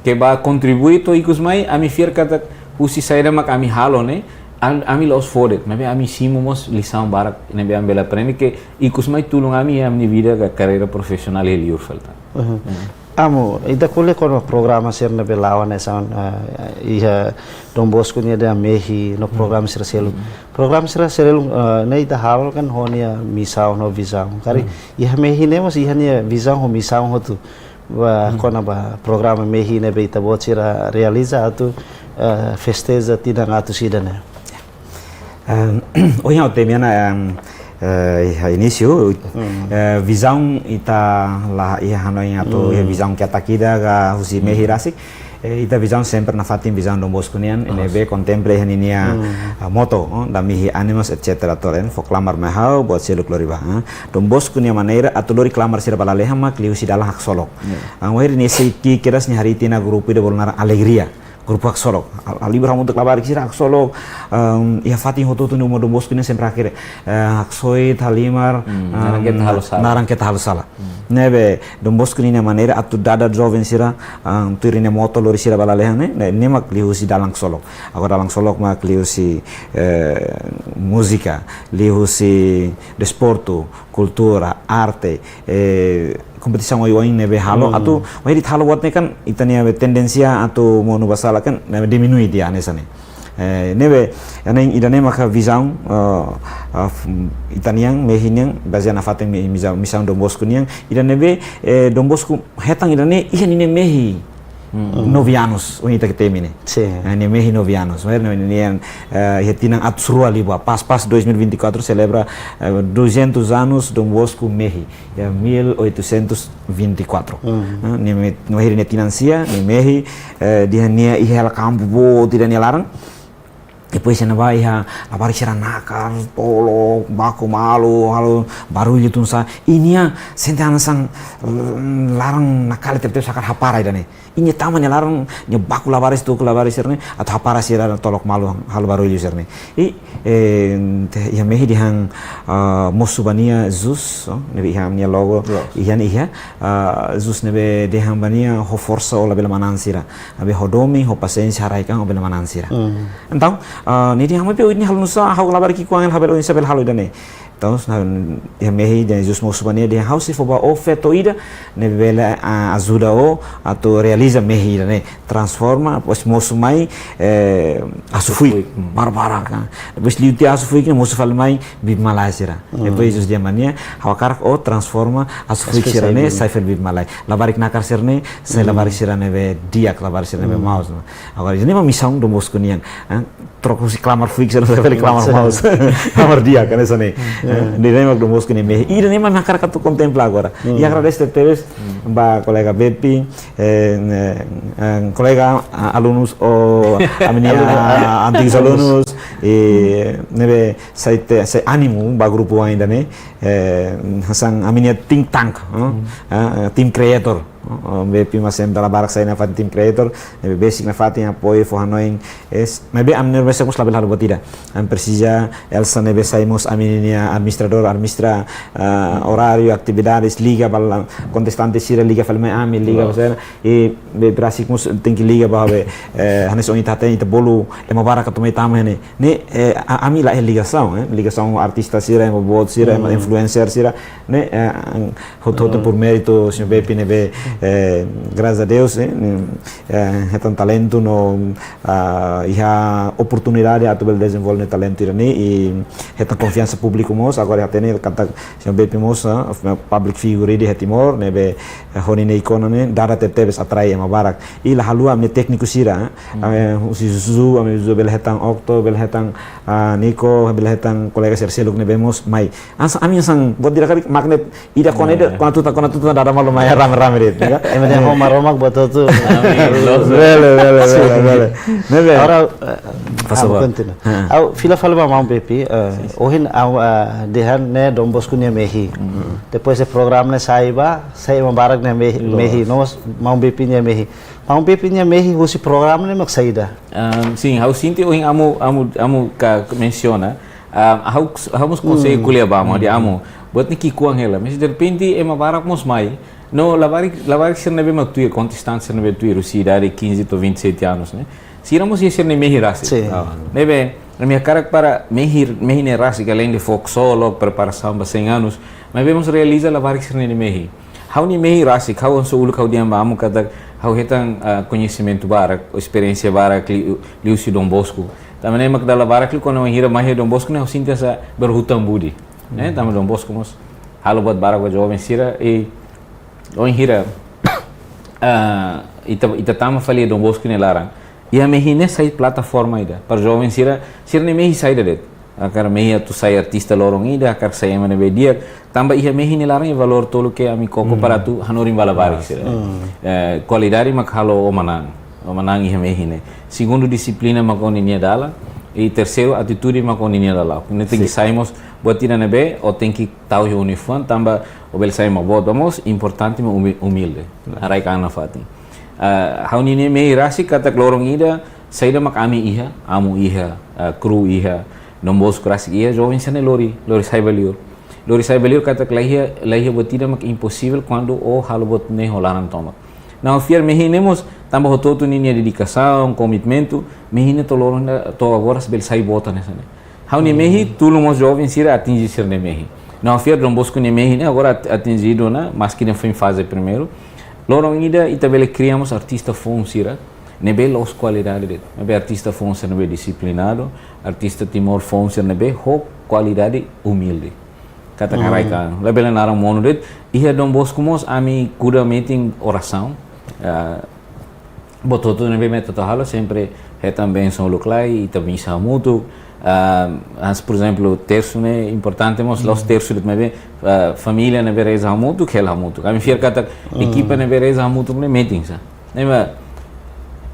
ke bá kontribui to'o ikus mai, ami fiar katak husi saida mak ami halo ne'e, am-, ami la'ós fó de'it, maibé ami simu mós lisaun barak ne'ebé ami bele aprende ke ikus mai tulun ami iha ami-nia vida ka karreira profisionál iha liur fali tan. Amu, ita ko'alia kona-ba programa sira ne'ebé la'o hanesan, eh, iha Don Bosco nia dehan mehi no programa sira seluk. Programa sira seluk, eh, ne'e ita halo kan ho nia misaun no vizaun. Karik iha mehi ne'e mós iha nia vizaun ho misaun hotu. Ba kona-ba programa mehi ne'ebé ita-boot sira realiza atu, eh, festeja tinan atus ida ne'e. Em, ohin ha'u temi ona, em, eh, iha inísiu, eh, vizaun ita la iha hanoin atu iha vizaun ketak ida ka husi mehi rasik. Eh, ita vizaun sempre nafatin vizaun Don Bosco nian, ne'ebé kontempla iha ninia, ah, moto, oh, Dame Mehi Animus, et cetera. To'o foin klamar mai ha'u, buat seluk lori bá, ah. Don Bosco nia maneira atu lori klamar sira ba lalehan mak liuhusi dalan haksolok. Ah, wainhira nia sei ki'ik kedas nia haree tiha ona grupu ida bolu naran Alegria. Grupu haksolok. Ha'u, ha'u lembra hamutuk labarik sira haksolok, em, iha fatin hotu-hotu nia uma Don Bosco nian sempre hakerek, eh, haksoit, halimar, naran keta halo sala. Naran keta halo sala. Ne'ebé Don Bosco ninia maneira atu dada joven sira, em, tuir nia moto lori sira ba lalehan ne'e, ne'e, ne'e mak liuhusi dalan haksolok. Agora dalan haksolok mak liuhusi, eh, múzika, liuhusi desportu, kultura, arte, eh, kompetisaun oioin ne'ebé halo, atu, wainhira ita halo buat ne'e kan, ita-nia tendénsia atu monu ba sala kan, ne'e diminui tiha hanesan ne'e. Eh, ne'ebé, ida-ne'e, ida-ne'e maka vizaun, eh, eh, f-, ita-nian, mehi nian, bazeia nafatin mi-, miza-, misaun Don Bosco nian, ida ne'ebé, eh, Don Bosco hetan ida-ne'e, iha ninia mehi nove anos, ohin ita ke temi ne'e. Sin. Eh, nia mehi nove anos. Wainhira ne'e, nia, eh, iha tinan atus rua liubá, pas, pas dois mil e vinte e quatro selebra, eh, duzentos anos Don Bosco mehi, iha mil oitocentos e vinte e quatro. Eh, nia me-, wainhira nia tinan sia, nia mehi, eh, dehan nia iha hela kampu boot ida nia laran. Depois iha ne'ebá iha labarik sira nakar, tolok, baku malu, halo barullu tun sá. I nia sente hanesan, mm, laran nakali tebes-tebes hakarak hapara ida-ne'e. I nia tama nia laran, nia baku labarik, tuku labarik sira-ne'e, atu hapara sira tolok malu, halo barullu sira-ne'e. I, eh, te-, iha mehi dehan, ah, mosu ba nia Zeus, oh, ne'ebé iha nia logo, iha ne'e iha, ah, Zeus ne'ebé dehan ba nia ho forsa ó labele manán sira. Maibé ho domin, ho pasiénsia, haraik an ó bele manán sira. Entaun, ah, nia dehan maibé ohin ne'e halo nusá, ha'u labarik ki'ik oan, labele oinsá bele halo ida-ne'e. Entaun, iha mehi dehan Zeus mosu ba nia dehan ha'u sei fó ba ó feto ida ne'ebé bele, ah, ajuda ó atu realiza mehi ida-ne'e. Transforma, depois mosu mai, eh, asu fuik. Asu fuik, hmm. Barbarak, ah. Depois liu tiha asu fuik ne'e mosu fali mai bibi-malae sira. Hmm. Depois Zeus dehan ba nia, ha'u hakarak ó transforma asu fuik sira-ne'e sai feto bibi-malae. Labarik nakar sira-ne'e sai labarik sira ne'ebé di'ak, labarik sira ne'ebé maus, no. Agora, ida-ne'e mak misaun Don Bosco nian, eh? Troka husi klamar fuik sira sai fali klamar maus. Klamar di'ak, kan, hanesan ne'e. Ida-ne'e mak Don Bosco nia mehi. Ida-ne'e mak ha'u hakarak atu kontempla agora. I agradese tebes ba kolega Bepi, eh, eh, eh, kolega, ah, alunus, ami-nia antigu alunus, i ne'ebé sai te, sai ánimu ba grupu ida-ne'e, eh, hanesan ami-nia think tank, eh, eh, team creator. Oh, Bepi mak sempre dala barak sai nafatin team creator, ne'ebé besik nafatin apoiu fó hanoin, es, maibé ami-nia mesak mós labele halo buat ida. Ami presiza Elsa ne'ebé sai mós ami-nia administradór, administra, ah, oráriu, atividades, liga ba kontestante sira, liga fali mai ami, liga ba sira, i Bepi rasik mós tenke liga ba be, eh, hanesan ohin ita hatene ita bolu ema barak atu mai tama iha ne'e. Ne'e, eh, a-, ami la iha ligasaun, eh, ligasaun artista sira, ema boot sira, ema influencer sira, ne'e, eh, hotu-hotu por mérito señór Bepi ne'ebé, eh, graças a Deus, eh, ne'e, eh, hetan talentu no, ah, iha oportunidade atu bele dezenvolve talentu ida-ne'e i hetan konfiansa públiku mós, agora hatene katak señór Bepi mós, ah, public figure ida iha Timor, ne'ebé, eh, ho ninia ikon ne'e dada tebetebes atrai ema barak. I la haluha ami-nia tékniku sira, eh, husi Zuzu, ami Zuzu bele hetan Okto, bele hetan, ah, Niko, bele hetan kolega sira seluk ne'ebé mós mai. Hanesan, ami hanesan buat ida karik magnet, ida kona ida, kona tutan, kona tutan dada malu mai rame-rame de'it, ya. Ema dehan ho Maromak buat hotu. Amin. Bele, bele, bele, bele. Ne'ebé. Agora, eh, faz favor. Kontinua. Ha'u fila fali ba maun Bepi, eh, ohin ha'u, eh, dehan ne'e Don Bosco nia mehi. Depois de programa ne'e sai ba, sai ema barak nia mehi, mehi, no mós maun Bepi nia mehi. Maun Bepi nia mehi husi programa ne'e mak saida? Ahm, sin, ha'u sente ohin amu, amu, amu ka mensiona. Ahm, ha'u, ha'u mós konsege ko'alia ba amu, dehan amu, buat ne'e ki'ikoan hela. Mas derrepente ema barak mós mai. No, labarik, labarik sira ne'ebé mak tuir, kontestante sira ne'ebé tuir, husi idade quinze to'o vinte e sete anos, ne'e. Sira mós iha sira-nia mehi rasik. Sin. Ne'ebé, ami hakarak para mehi, mehi ne'e rasik, além de folk solo, preparasaun ba cem anos, maibé mós realiza labarik sira-nia mehi. Ha'u-nia mehi rasik, ha'u hanesan uluk ha'u dehan ba amu katak ha'u hetan, ah, koñesimentu barak, esperiénsia barak li-, liuhusi Don Bosco. Tanba ne'e mak dala barak liu kuandu hira mai iha Don Bosco ne'e ha'u sente hanesan berhutang budi. Ne'e, tanba Don Bosco mós halo buat barak ba joven sira i wainhira, ah, ita, ita tama fali Don Bosco nia laran. Iha mehi ne'e sai plataforma ida para joven sira, sira-nia mehi saida de'it. Hakarak mehi atu sai artista loron ida, hakarak sai ema ne'ebé di'ak. Tanba iha mehi nia laran iha valór tolu ke ami koko para atu hanorin ba labarik sira. Eh, kualidade mak halo ó manán. Ó manán iha mehi ne'e. Segundu, dixiplina mak ó-ninia dalan. I terseiru, atitude mak ó-ninia dalan. Ne'e tenke sai mós buat ida ne'ebé ó tenke tau iha ó-nia fuan, tanba ó bele sai ema boot, mós importante mak umi-, umilde. Haraik an nafatin. Ah, ha'u-ninia mehi rasik katak loron ida, saida mak ami iha, amu iha, ah, kru iha, Don Bosco rasik iha, joven sira-ne'e lori, lori sai ba li'ur. Lori sai ba li'ur katak la iha, la iha buat ida mak imposivel kuandu ó halo buat ne'e ho laran tomak. No ha'u fiar mehi ne'e mós, tanba hotu-hotu ninia dedikasaun, komitmentu, mehi ne'e to'o loron ida, to'o agora sei bele sai boot hanesan ne'e. Ha'u-nia mehi, tulun mós joven sira atinje sira-nia mehi. No ha'u fiar Don Bosco nia mehi ne'e agora at-, atinjidu ona, maski nia foin faze primeiru. Loron ida ita bele kria mós artista foun sira ne'ebé loos kualidade de'it. Ne'ebé artista foun sira ne'ebé disiplinadu, artista Timor foun sira ne'ebé ho kualidade umilde. Katak haraik an, labele naran monu de'it. Iha Don Bosco mós ami kuda metin orasaun. Ah, buat hotu ne'ebé ami atu halo sempre hetan bensaun uluk lai, ita misa hamutuk. Ah, mas, por ezemplu, tersu ne'e importante mós, la'ós tersu de'it maibé, ah, família ne'ebé reza hamutuk, hela hamutuk. Ami fiar katak ekipa ne'ebé reza hamutuk ne'e metin sa. Ne'e mak,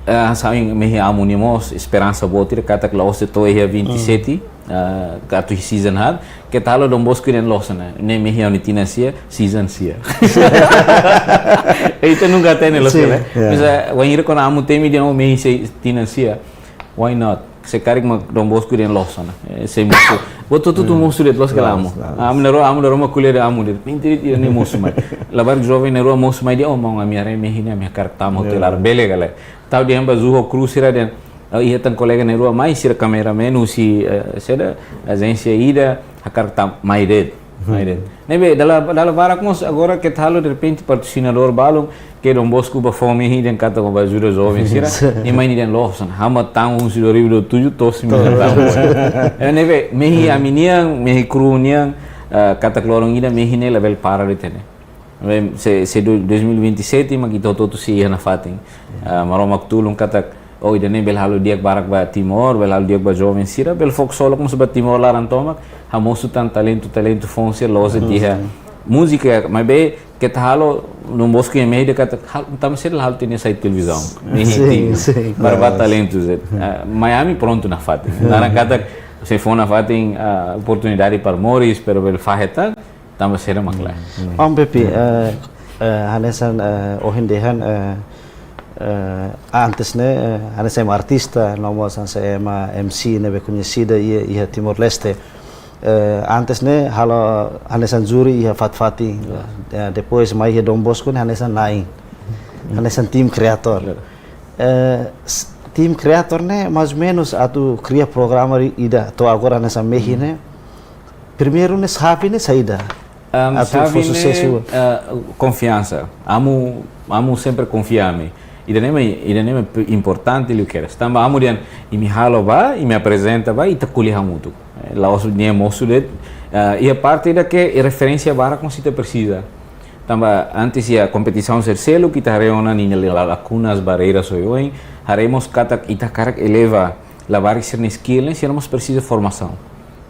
ah, hanesan mehi amu nia mós esperansa boot ida katak la'ós de'it to'o iha vinte e sete, ah, atu season haat, keta halo Don Bosco dehan loos ona. Ne'e mehi ha'u-nia tinan sia, season sia. Ita nunka hatene loos, ne'e? Misa, wainhira kuandu amu temi dehan ó mehi sei tinan sia, why not? Se karik mak Don Bosco dehan loos ona. Eh, sei mosu. Buat hotu-hotu mosu de'it, loos ka lae, amu? Loos, loos. Amu na'in-rua, amu na'in-rua mak ko'alia dehan amu de'it. Mentira, ida-ne'e mosu mai. Labarik joven na'in-rua mosu mai dehan, ó maun, ami haree mehi ne'e, ami hakarak tama hotu iha laran, bele ka lae? Tau dehan ba Zuho Cruz sira dehan, oh, iha tan kolega na'in-rua mai, sira kameramen husi, eh, saida, ajénsia ida, hakarak tama, mai de'it. Mai de'it. Ne'ebé, dala, dala barak mós agora keta halo derrepente patrosinadór balun, ke Don Bosco bá fó mehi dehan katak bá ajuda joven sira, nia mai nia dehan loos ona, ha'u mak tama husi dua ribu dua puluh tujuh to'o sembilan tahun. Eh, ne'ebé, mehi ami-nian, mehi kru nian, eh, katak loron ida mehi ne'e labele para de'it ne'e. Ne'ebé, se, se do-, dois mil e vinte e sete mak ita hotu-hotu sei iha nafatin. Ah, Maromak tulun katak Oh, ida-ne'e bele halo di'ak barak ba Timor, bele halo di'ak ba joven sira, bele fó ksolok mós ba Timor laran tomak, hamosu tan talentu, talentu foun sira, la'ós de'it iha múzika, maibé keta halo, Don Bosco iha mehi de'it katak, hal-, tanba sira la halo tiha nia saida televizaun, mehi Sin, TV, sin, para ba klaru. talentu, zet. Ah, Miami prontu nafatin. Naran katak, se fó nafatin, ah, oportunidade para moris, pero bele fahe tan, tanba sira mak lae. Oan Pepi, eh, eh, hanesan, eh, ohin dehan, eh, eh, antes ne'e, eh, hanesan ema artista, no mós hanesan ema M C ne'ebé koñesida iha, iha Timor-Leste. Eh, antes ne'e, halo hanesan júri iha fatin-fatin. Ya. Eh, depois mai iha Don Bosco ne'e hanesan na'in. Hanesan tim kreadór. Klaru. Eh, s-, tim kreadór ne'e, mais ou menus, atu kria programa ida, to'o agora hanesan mehi ne'e. Primeiru ne'e xave ne'e saida? Am, Atu fó xave ne'e, susesu. Ah, konfiansa. Amu, amu sempre konfia ami. Ida-ne'e mak, ida-ne'e mak importante liu kedas. Tanba amu dehan, imi halo bá, imi aprezenta bá, ita ko'alia hamutuk. Eh, la'ós nia mosu de'it, ah, iha parte ida ke referénsia barak mós ita presiza. Tanba antes iha kompetisaun sira seluk, ita haree ona ninia la-, lakunas, barreiras oioin, haree mós katak ita hakarak eleva labarik sira-nia skill ne'e, sira mós presiza formasaun.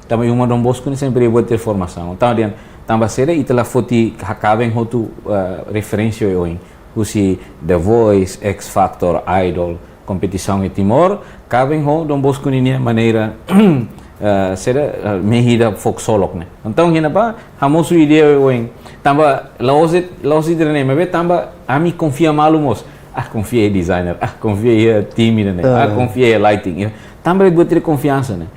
Tanba iha uma Don Bosco ne'e sempre buat ida formasaun. Tanba dehan, tanba saida ita la foti hakaben hotu, eh, referénsia oioin. Husi The Voice, X Factor, Idol, kompetisaun iha Timor, kaben ho Don Bosco ninia maneira, eh, saida, eh, mehi ida fó ksolok ne'e. Entaun, iha ne'ebá, hamosu ideia oioin. Tanba, la'ós de'it, la'ós de'it ne'e, maibé tanba, ami konfia malu mós. Ah, konfia iha designer, ah, konfia iha tim ida-ne'e, ah, Ah. konfia iha lighting. Iha, tanba buat ida konfiansa ne'e.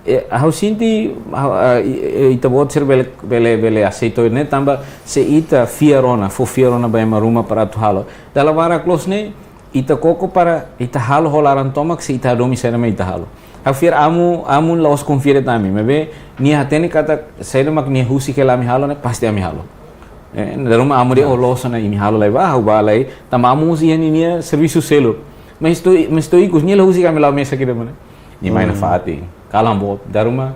Eh, ha'u sente, ha'u, ah, i-, i-, ita-boot sira bele, bele, bele aseita ne'e tanba se ita fiar ona, fó fiar ona ba ema ruma para atu halo. Dala barak loos ne'e, ita koko para ita halo ho laran tomak se ita hadomi saida mak ita halo. Ha'u fiar amu, amu la'ós konfia de'it ami, maibé nia hatene katak saida mak nia husik hela ami halo ne'e pasti ami halo. Eh, dala ruma amu dehan, "Oh, loos ona, imi halo lai bá, ha'u bá lai." Tanba amu mós iha ninia servisu seluk. Mas to'o, mas to'o ikus, nia la husik ami la'o mesak ida-ne'e. Nia mai Hmm. nafatin. Kalan boot, dala ruma.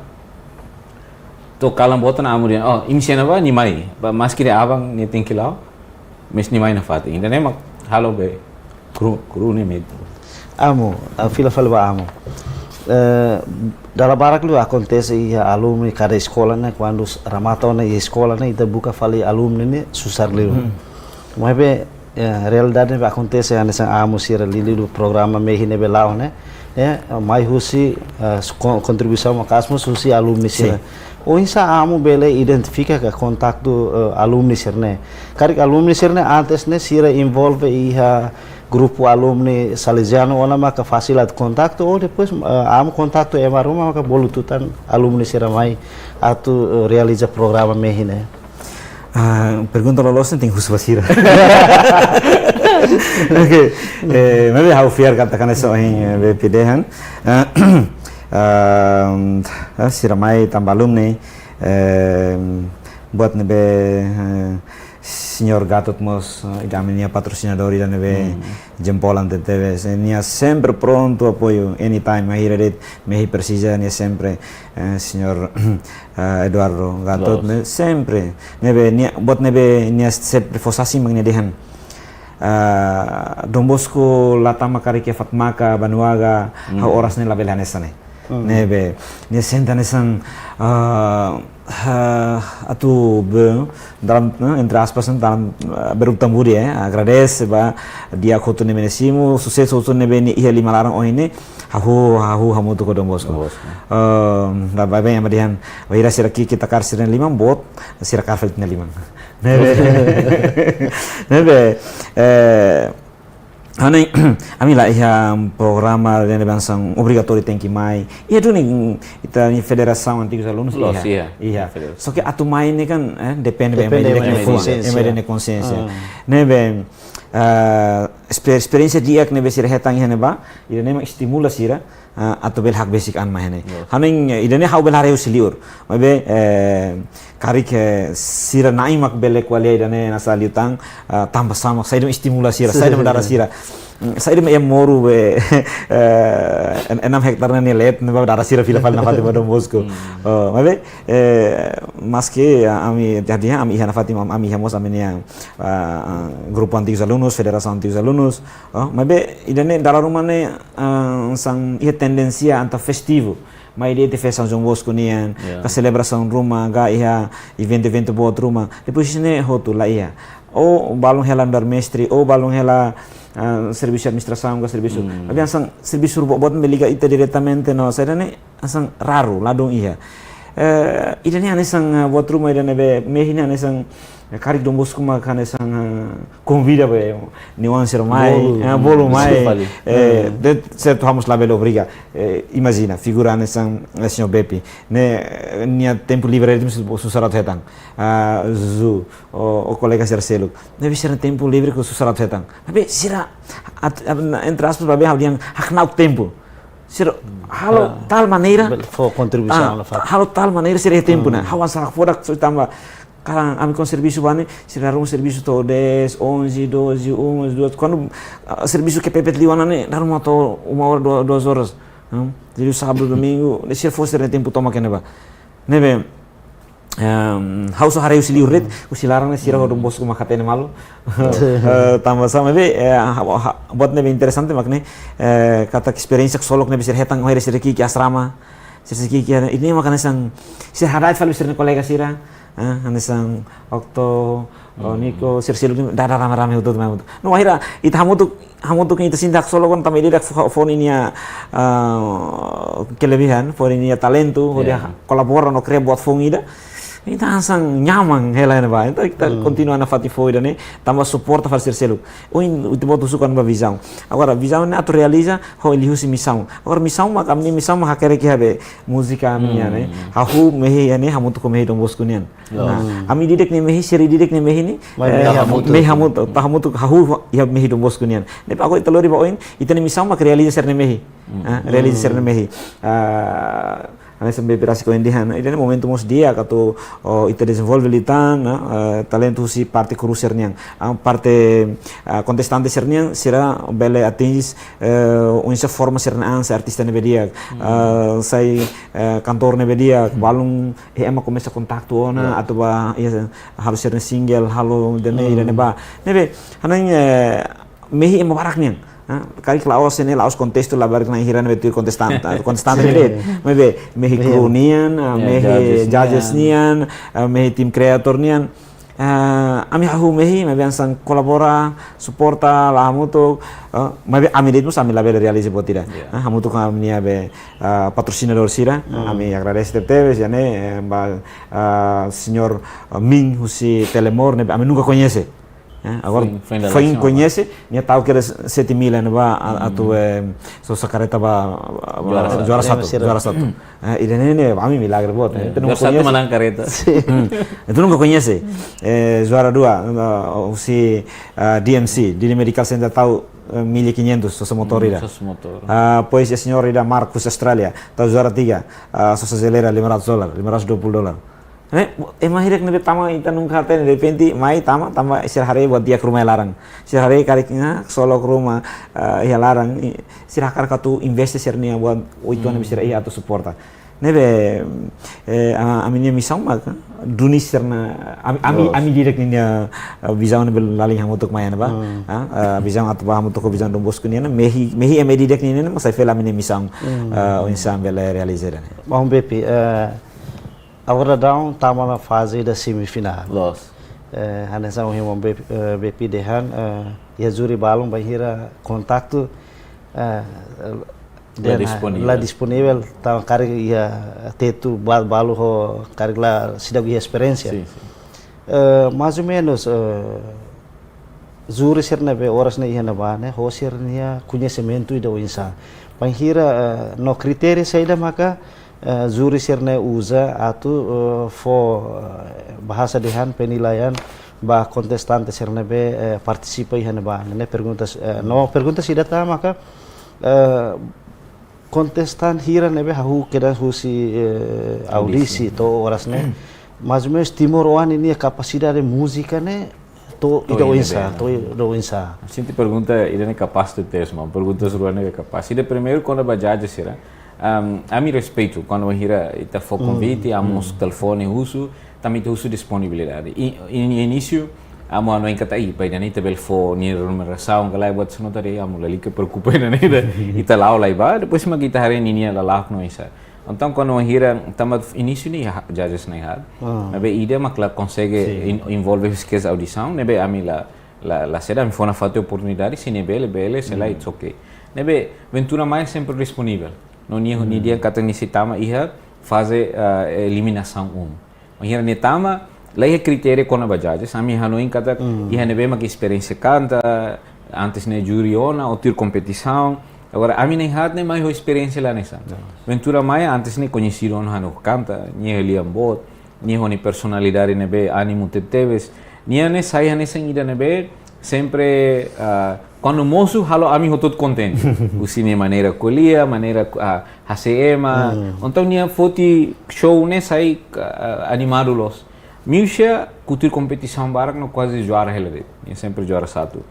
To'o kalan boot ona amu dehan, "Oh, imi sei iha ne'ebá, nia mai." Ba, maski dehan aban, nia tenke la'o. Mas nia mai nafatin. Ida-ne'e mak halo be kru, kru ne'e mehi. Amu, ah, fila fali ba amu. Eh, dala barak liu akontese iha alumni kada eskola ne'e, kuandu s-, remata ona iha eskola ne'e, ita buka fali alumni ne'e susar liu. Hmm. Maibé, eh, realidade ne'ebé akontese hanesan amu sira liuliu programa mehi ne'ebé la'o ne'e, eh, mai husi, eh, s-, kon-, kontribuisaun maka'as mós husi alumni sira. Sin. Oinsá amu bele identifika ka kontaktu, eh, alumni sira-ne'e? Karik alumni sira-ne'e antes ne'e sira envolve iha grupu alumni Salesianu ona maka fasil atu kontaktu, ou depois, eh, amu kontaktu ema ruma maka bolu tutan alumni sira mai atu, eh, realiza programa mehi ne'e? Ah, pergunta loloos ne'e tenke husu ba sira. Oke, eh, maibé ha'u fiar katak hanesan ohin, eh, Pepi dehan. Ah, ah, ah, sira mai tanba alumni, eh, buat ne'ebé, eh, Señór Gatot mós, eh, ida ami-nia patrosinadór ida ne'ebé Hmm. jempolan tebetebes. Eh, nia sempre prontu apoiu, anytime, bainhira de'it mehi presiza, nia sempre, eh, Señór, eh, Eduardo Gatot, Loos. ne'e sempre. Ne'ebé nia, buat ne'ebé nia sempre fó sasin mak nia dehan. Ah, Don Bosco la tama karik iha Fatmaca, Banuaga, Hmm. ha'u oras ne'e labele hanesan ne'e. Hmm. Ne'ebé, nia sente hanesan, ah, ah, atu be, dalam, eh, entre aspas, dalam, eh, berutang budi, eh, agradese ba di'ak hotu ne'ebé nia simu, susesu hotu ne'ebé nia iha liman laran ohin ne'e, hahú, hahú hamutuk ho Don Bosco. Don Bosco. Eh, dala barak ema dehan, bainhira sira ki'ik ita kaer sira-nia liman, boot, sira kaer fali ita-nia liman. Ne'ebé, ne'ebé, eh, Ha'u hanoin, ami la iha programa de hanesan obrigatóriu tenke mai. Iha duni, mm, ita-nia Federasaun Antigos Alunus Loos, iha. iha. Iha. Federasaun. Só ke atu mai ne'e kan, eh, depende ba ema Depende ida-ne'e ba ema nia konsiénsia. ema ida-ne'e konsiénsia. Ah. Ne'ebé, ah, espe-, esperiénsia di'ak ne'ebé sira hetan iha ne'ebá, ida-ne'e mak estimula sira, ah, atu bele hakbesik an mai iha ne'e. Loos. Ha'u hanoin, eh, ida-ne'e ha'u bele haree husi liur. Maibé, eh, karik, eh, sira na'in mak bele ko'alia ida-ne'e hanesan liután, ah, tanba sá mak, saida mak estimula sira, saida mak dada sira. Mm, saida mak iha moru be, eh, en-, enam hektare ne'e nia leet, ne'ebé dada sira fila fali nafatin ba Don Bosco. Hmm. Oh, maibé, eh, maski, ah, ami, jadi, ami iha nafatin, am-, ami iha mós ami-nia, ah, ah, grupu Antigos Alunus, Federasaun Antigos Alunus, Nos, oh, maibé ida-ne'e dala ruma ne'e, ah, hanesan iha tendénsia atu festivu. Mai de'it iha festa João Bosco nian, ka selebrasaun ruma, ka iha eventu-eventu boot ruma. Depois ne'e hotu la iha. Ou balun hela nu'udar mestre, ou balun hela, ah, servisu administrasaun, ka servisu. Maibé hanesan servisu boot-boot ne'ebé liga ita diretamente no saida ne'e, hanesan raru, ladún iha. Eh, ida-ne'e hanesan, ah, buat ruma ida ne'ebé mehi ne'e hanesan, eh, karik Don Bosco mak hanesan, ah, konvida ba, eh, nia oan sira mai, bolu, ah, bolu mai, fali. Eh, de certo, ha'u mós labele obriga. Eh, imajina, figura hanesan, eh, señór Bepi. Ne'e, eh, nia tempu livre de'it susar atu hetan. Ah, Zuzu, ou, ou kolega sira seluk. Ne'ebé sira tempu livre ne'e susar atu hetan. Maibé sira, at-, at-, entre aspas, maibé ha'u dehan hakna'uk tempu. Sira halo tal maneira, bele fó kontribuisaun, ah, la fó. Halo tal maneira sira iha tempu ne'e. Ha'u hanesan hakfodak só tanba karik ami ko'alia servisu ba ne'e, sira ruma servisu to'o dez, onze, doze, uma, duas. Kuandu, ah, servisu ke pepet liu ona ne'e, dala ruma to'o uma hora, dua, duas horas. Hmm? Jadi sábadu, domingu, ne'e sira fó sira-nia tempu tomak iha ne'ebá. Ne'ebé, ehm, ha'u só haree husi liur de'it, husi laran ne'e sira ho Don Bosco mak hatene malu. Eh, tanba sá, maibé, eh, ha-, ha-, buat ne'ebé interesante mak ne'e, eh, katak esperiénsia ksolok ne'ebé sira hetan, wainhira sira ki'ik iha asrama, sira ki'ik iha, ida-ne'e mak hanesan, sira hada'et fali sira-nia kolega sira, eh, hanesan Okto, oh, Niko, sira seluk ne'e, dada rame-rame hotu, hotu, hotu. No, wainhira ita hamutuk, hamutuk ita sinta ksolok, tanba ida-idak fó, fó ninia, ah, kelebihan, fó ninia talentu, hodi kolabora no kria buat foun ida. Ita hanesan nyaman hela ne'ebá. Entaun ita kontinua nafatin fó ida-ne'e, tanba suporta fali sira seluk. Ohin, ita-boot husu kona-ba vizaun. Agora, vizaun ne'e atu realiza, ho liuhusi misaun. Agora, misaun mak, ami-nia misaun mak hakerek iha be múzika ami-nian ne'e. Hahú mehi iha ne'e, hamutuk ho mehi Don Bosco nian. Nah, ami ida-idak nia mehi, sira ida-idak nia mehi ne'e, mai, eh, mehi hamutuk. Mehi hamutuk, tau hamutuk hahú iha mehi Don Bosco nian. Ne'ebé agora ita lori ba oin, ita-nia misaun mak realiza sira-nia mehi. Ah, realiza sira-nia mehi. Ah, hanesan Bepi rasik ohin dehan, ida-ne'e momentu mós di'ak atu, oh, ita dezenvolve liután, nah, eh, talentu husi parte kru sira-nian. Ah, parte, ah, kontestante sira-nian, sira bele atinje, eh, oinsá forma sira-nia an sai artista ne'ebé di'ak. Ah, sai, eh, kantór ne'ebé di'ak, balun, eh, ema komesa kontaktu ona, atu ba, iha, halo sira-nia single, halo ida-ne'e, ida-ne'ebá. Ne'ebé, hanoin, eh, mehi ema barak nian. Ah, karik la'ós ne'e, la'ós kontestu labarik na'in hira ne'ebé tuir kontestante, ah, kontestante ne'e de'it. Maibé, mehi kru nian, ah, mehi judges nian, ah, mehi tim kreatór nian. Ah, ami hahú mehi, maibé hanesan kolabora, suporta, la'o hamutuk, ah, maibé ami de'it mós ami labele realiza buat ida. Ah, hamutuk ho ami-nia be, ah, patrosinadór sira, ami agradese tebes, iha ne'e, eh, ba, ah, señór, ah, Min husi Telemor, ne'ebé ami nunka koñese. Eh, agora foin, foin la foin relasaun, koñese, nia tau kedas sete mil ne'ebá, a-, atu, eh, sosa kareta ba, ba, Juara Satu. Juara Satu, Juara Satu. Eh, ida-ne'e ne'e, ami milagre boot, eh. Ita nunka koñese. Juara Satu manán kareta. Ita nunka koñese. Eh, Juara Dua, eh, husi, eh, D M C, Dili Medical Center tau, eh, mil e quinhentos, sosa motór ida. Sosa motór. Ah, depois, eh, señór ida Marcos Austrália, tau Juara Tiga, ah, sosa jeleira lima ratus dolar, lima ratus dua puluh dolar. Ne'e, ema hirak ne'ebé tama ita nunka hatene, derrepente mai tama, tanba sira haree buat di'ak ruma iha laran. Sira haree karik ne'e, ksolok ruma, eh, iha laran, i, sira hakarak atu investe sira-nia buat oituan ne'ebé sira iha atu suporta. Ne'ebé, eh, a, ami-nia misaun mak duni sira-nia, ami, ami, ami ida-idak ninia, eh, vizaun ne'ebé lalin hamutuk mai ne'ebá. Ah, eh, vizaun atu ba hamutuk ho vizaun Don Bosco nian, mehi, mehi ema ida-idak nian, mak sai fali ami-nia misaun, eh, oinsá bele realiza ida-ne'e. Bom, Bepi, eh, agora daudaun tama ona faze ida semifinál. Loos. Eh, hanesan ohin maun Be-, eh, Bepi dehan, eh, iha júri balun bainhira kontaktu, eh, la dehan, disponivel. La disponivel, tanba karik iha tetu ba-, balu ho karik la seidauk iha esperiénsia. Sin, sin. Eh, mais ou menus, eh, júri sira ne'ebé oras ne'e iha ne'ebá ne'e, ho sira-nia koñesimentu ida oinsá. Bainhira, eh, no kritériu saida maka, eh, júri sira-ne'e uza atu, eh, fó, eh, bahasa dehan penilaian ba kontestante sira ne'ebé, eh, partisipa iha ne'ebá. Ne'e perguntas, eh, no perguntas ida tan maka, eh, kontestante hira ne'ebé hahú kedas husi, eh, audisi, audisi to'o oras ne'e. Mais ou menus timoroan ninia kapasidade múzika ne'e to'o ida oinsá, to'o ida oinsá. Sente pergunta ida-ne'e kapás tebes, maun. Perguntas rua ne'e kapás. Ida primeiru kona-ba judges sira. Am, ami respeitu, kuandu bainhira ita fó konvite, ami mós telefone husu, tanba ita husu disponibilidade. I, i, inísiu, Amu hanoin katak, ih, pai dani ita bele fó nia remunerasaun ka lae, buat sira-ne'e ita dehan, amu lalika preokupa ida-ne'e ida. Ita la'o lai ba, depois mak ita haree ninia lala'ok no oinsá. Entaun, kuandu hira, tanba inísiu ne'e iha judges na'in-haat. Ah. Maibé ida mak la konsege Sin. in-, envolve husi kedas audisaun, ne'ebé ami la, la, la seda, ami fó nafatin oportunidade, se nia bele, bele, se lae, Hmm. it's okay. Ne'ebé, Ventura Maia sempre disponível. No nia, nia Hmm. dehan katak nia sei tama iha faze, ah, eliminasaun um. Bainhira nia tama, la iha kritériu kona-ba judges, ami hanoin katak Hmm. iha ne'ebé mak esperiénsia kanta, antes ne'e júri ona, ou tuir kompetisaun. Agora, ami na'in-haat ne'e mai ho esperiénsia la hanesan. Ya. Ventura Maia, antes ne'e koñesidu ona ha'u-nia kanta, nia lian boot, nia ho nia personalidade ne'ebé ánimu tebetebes. Nia ne'e sai hanesan ida ne'ebé, sempre, ah, kuandu mosu halo ami hotu kontente. Husi nia maneira ko'alia, maneira, ah, hase'e ema. Hmm. Entaun nia foti show ne'e sai, ah, animadu loos. Miusia, tuir kompetisaun barak no kuaze juara hela de'it. Nia sempre juara satu.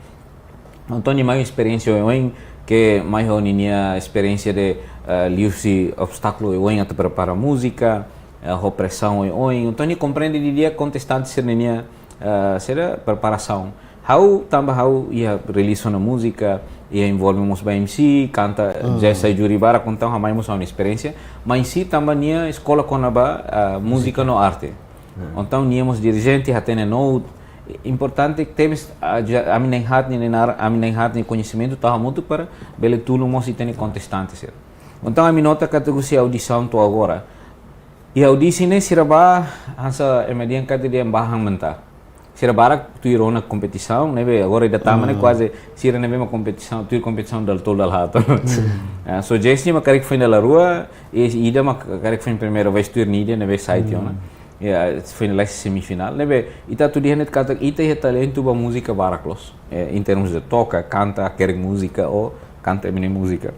Entaun nia mai esperiénsia oioin, ke mai ho ninia esperiénsia de, ah, liuhusi obstákulu oioin atu prepara múzika, ah, ho presaun oioin. Entaun nia komprende didi'ak kontestante sira-nia, ah, sira preparasaun. Ha'u, tanba ha'u iha release ona múzika, iha envolve mós ba M C, kanta, Hmm. judge sai júri barak, entaun ha'u mai mós ha'u-nia esperiénsia. Maibé tanba nia eskola kona-ba, ah, múzika no arte. Hmm. Entaun nia mós dirijente, hatene note. Importante tebes, ah, ja, ami na'in-haat nia, nia naran, ami na'in-haat nia koñesimentu tau hamutuk para bele tulun mós ita-nia kontestante sira. Entaun ami nota katak husi audisaun to'o agora, iha audisi ne'e sira bá hanesan ema dehan katak dehan bá han mentah. Sira barak tuir ona kompetisaun, ne'ebé agora ida tama ne'e Hmm. kuaze sira ne'ebé mak kompetisaun, tuir kompetisaun dala tolu dala haat. Hmm. Ah, so Jesse mak karik foin dala rua, i ida mak karik foin primeira vez tuir ninia ne'ebé sai tiha ona. Hmm. Ya, finaliza semifinál. Ne'ebé, ita atu dehan de'it katak ita iha talentu ba múzika barak loos. Eh, em termos de toka, kanta, hakerek múzika ou kanta ema nia múzika.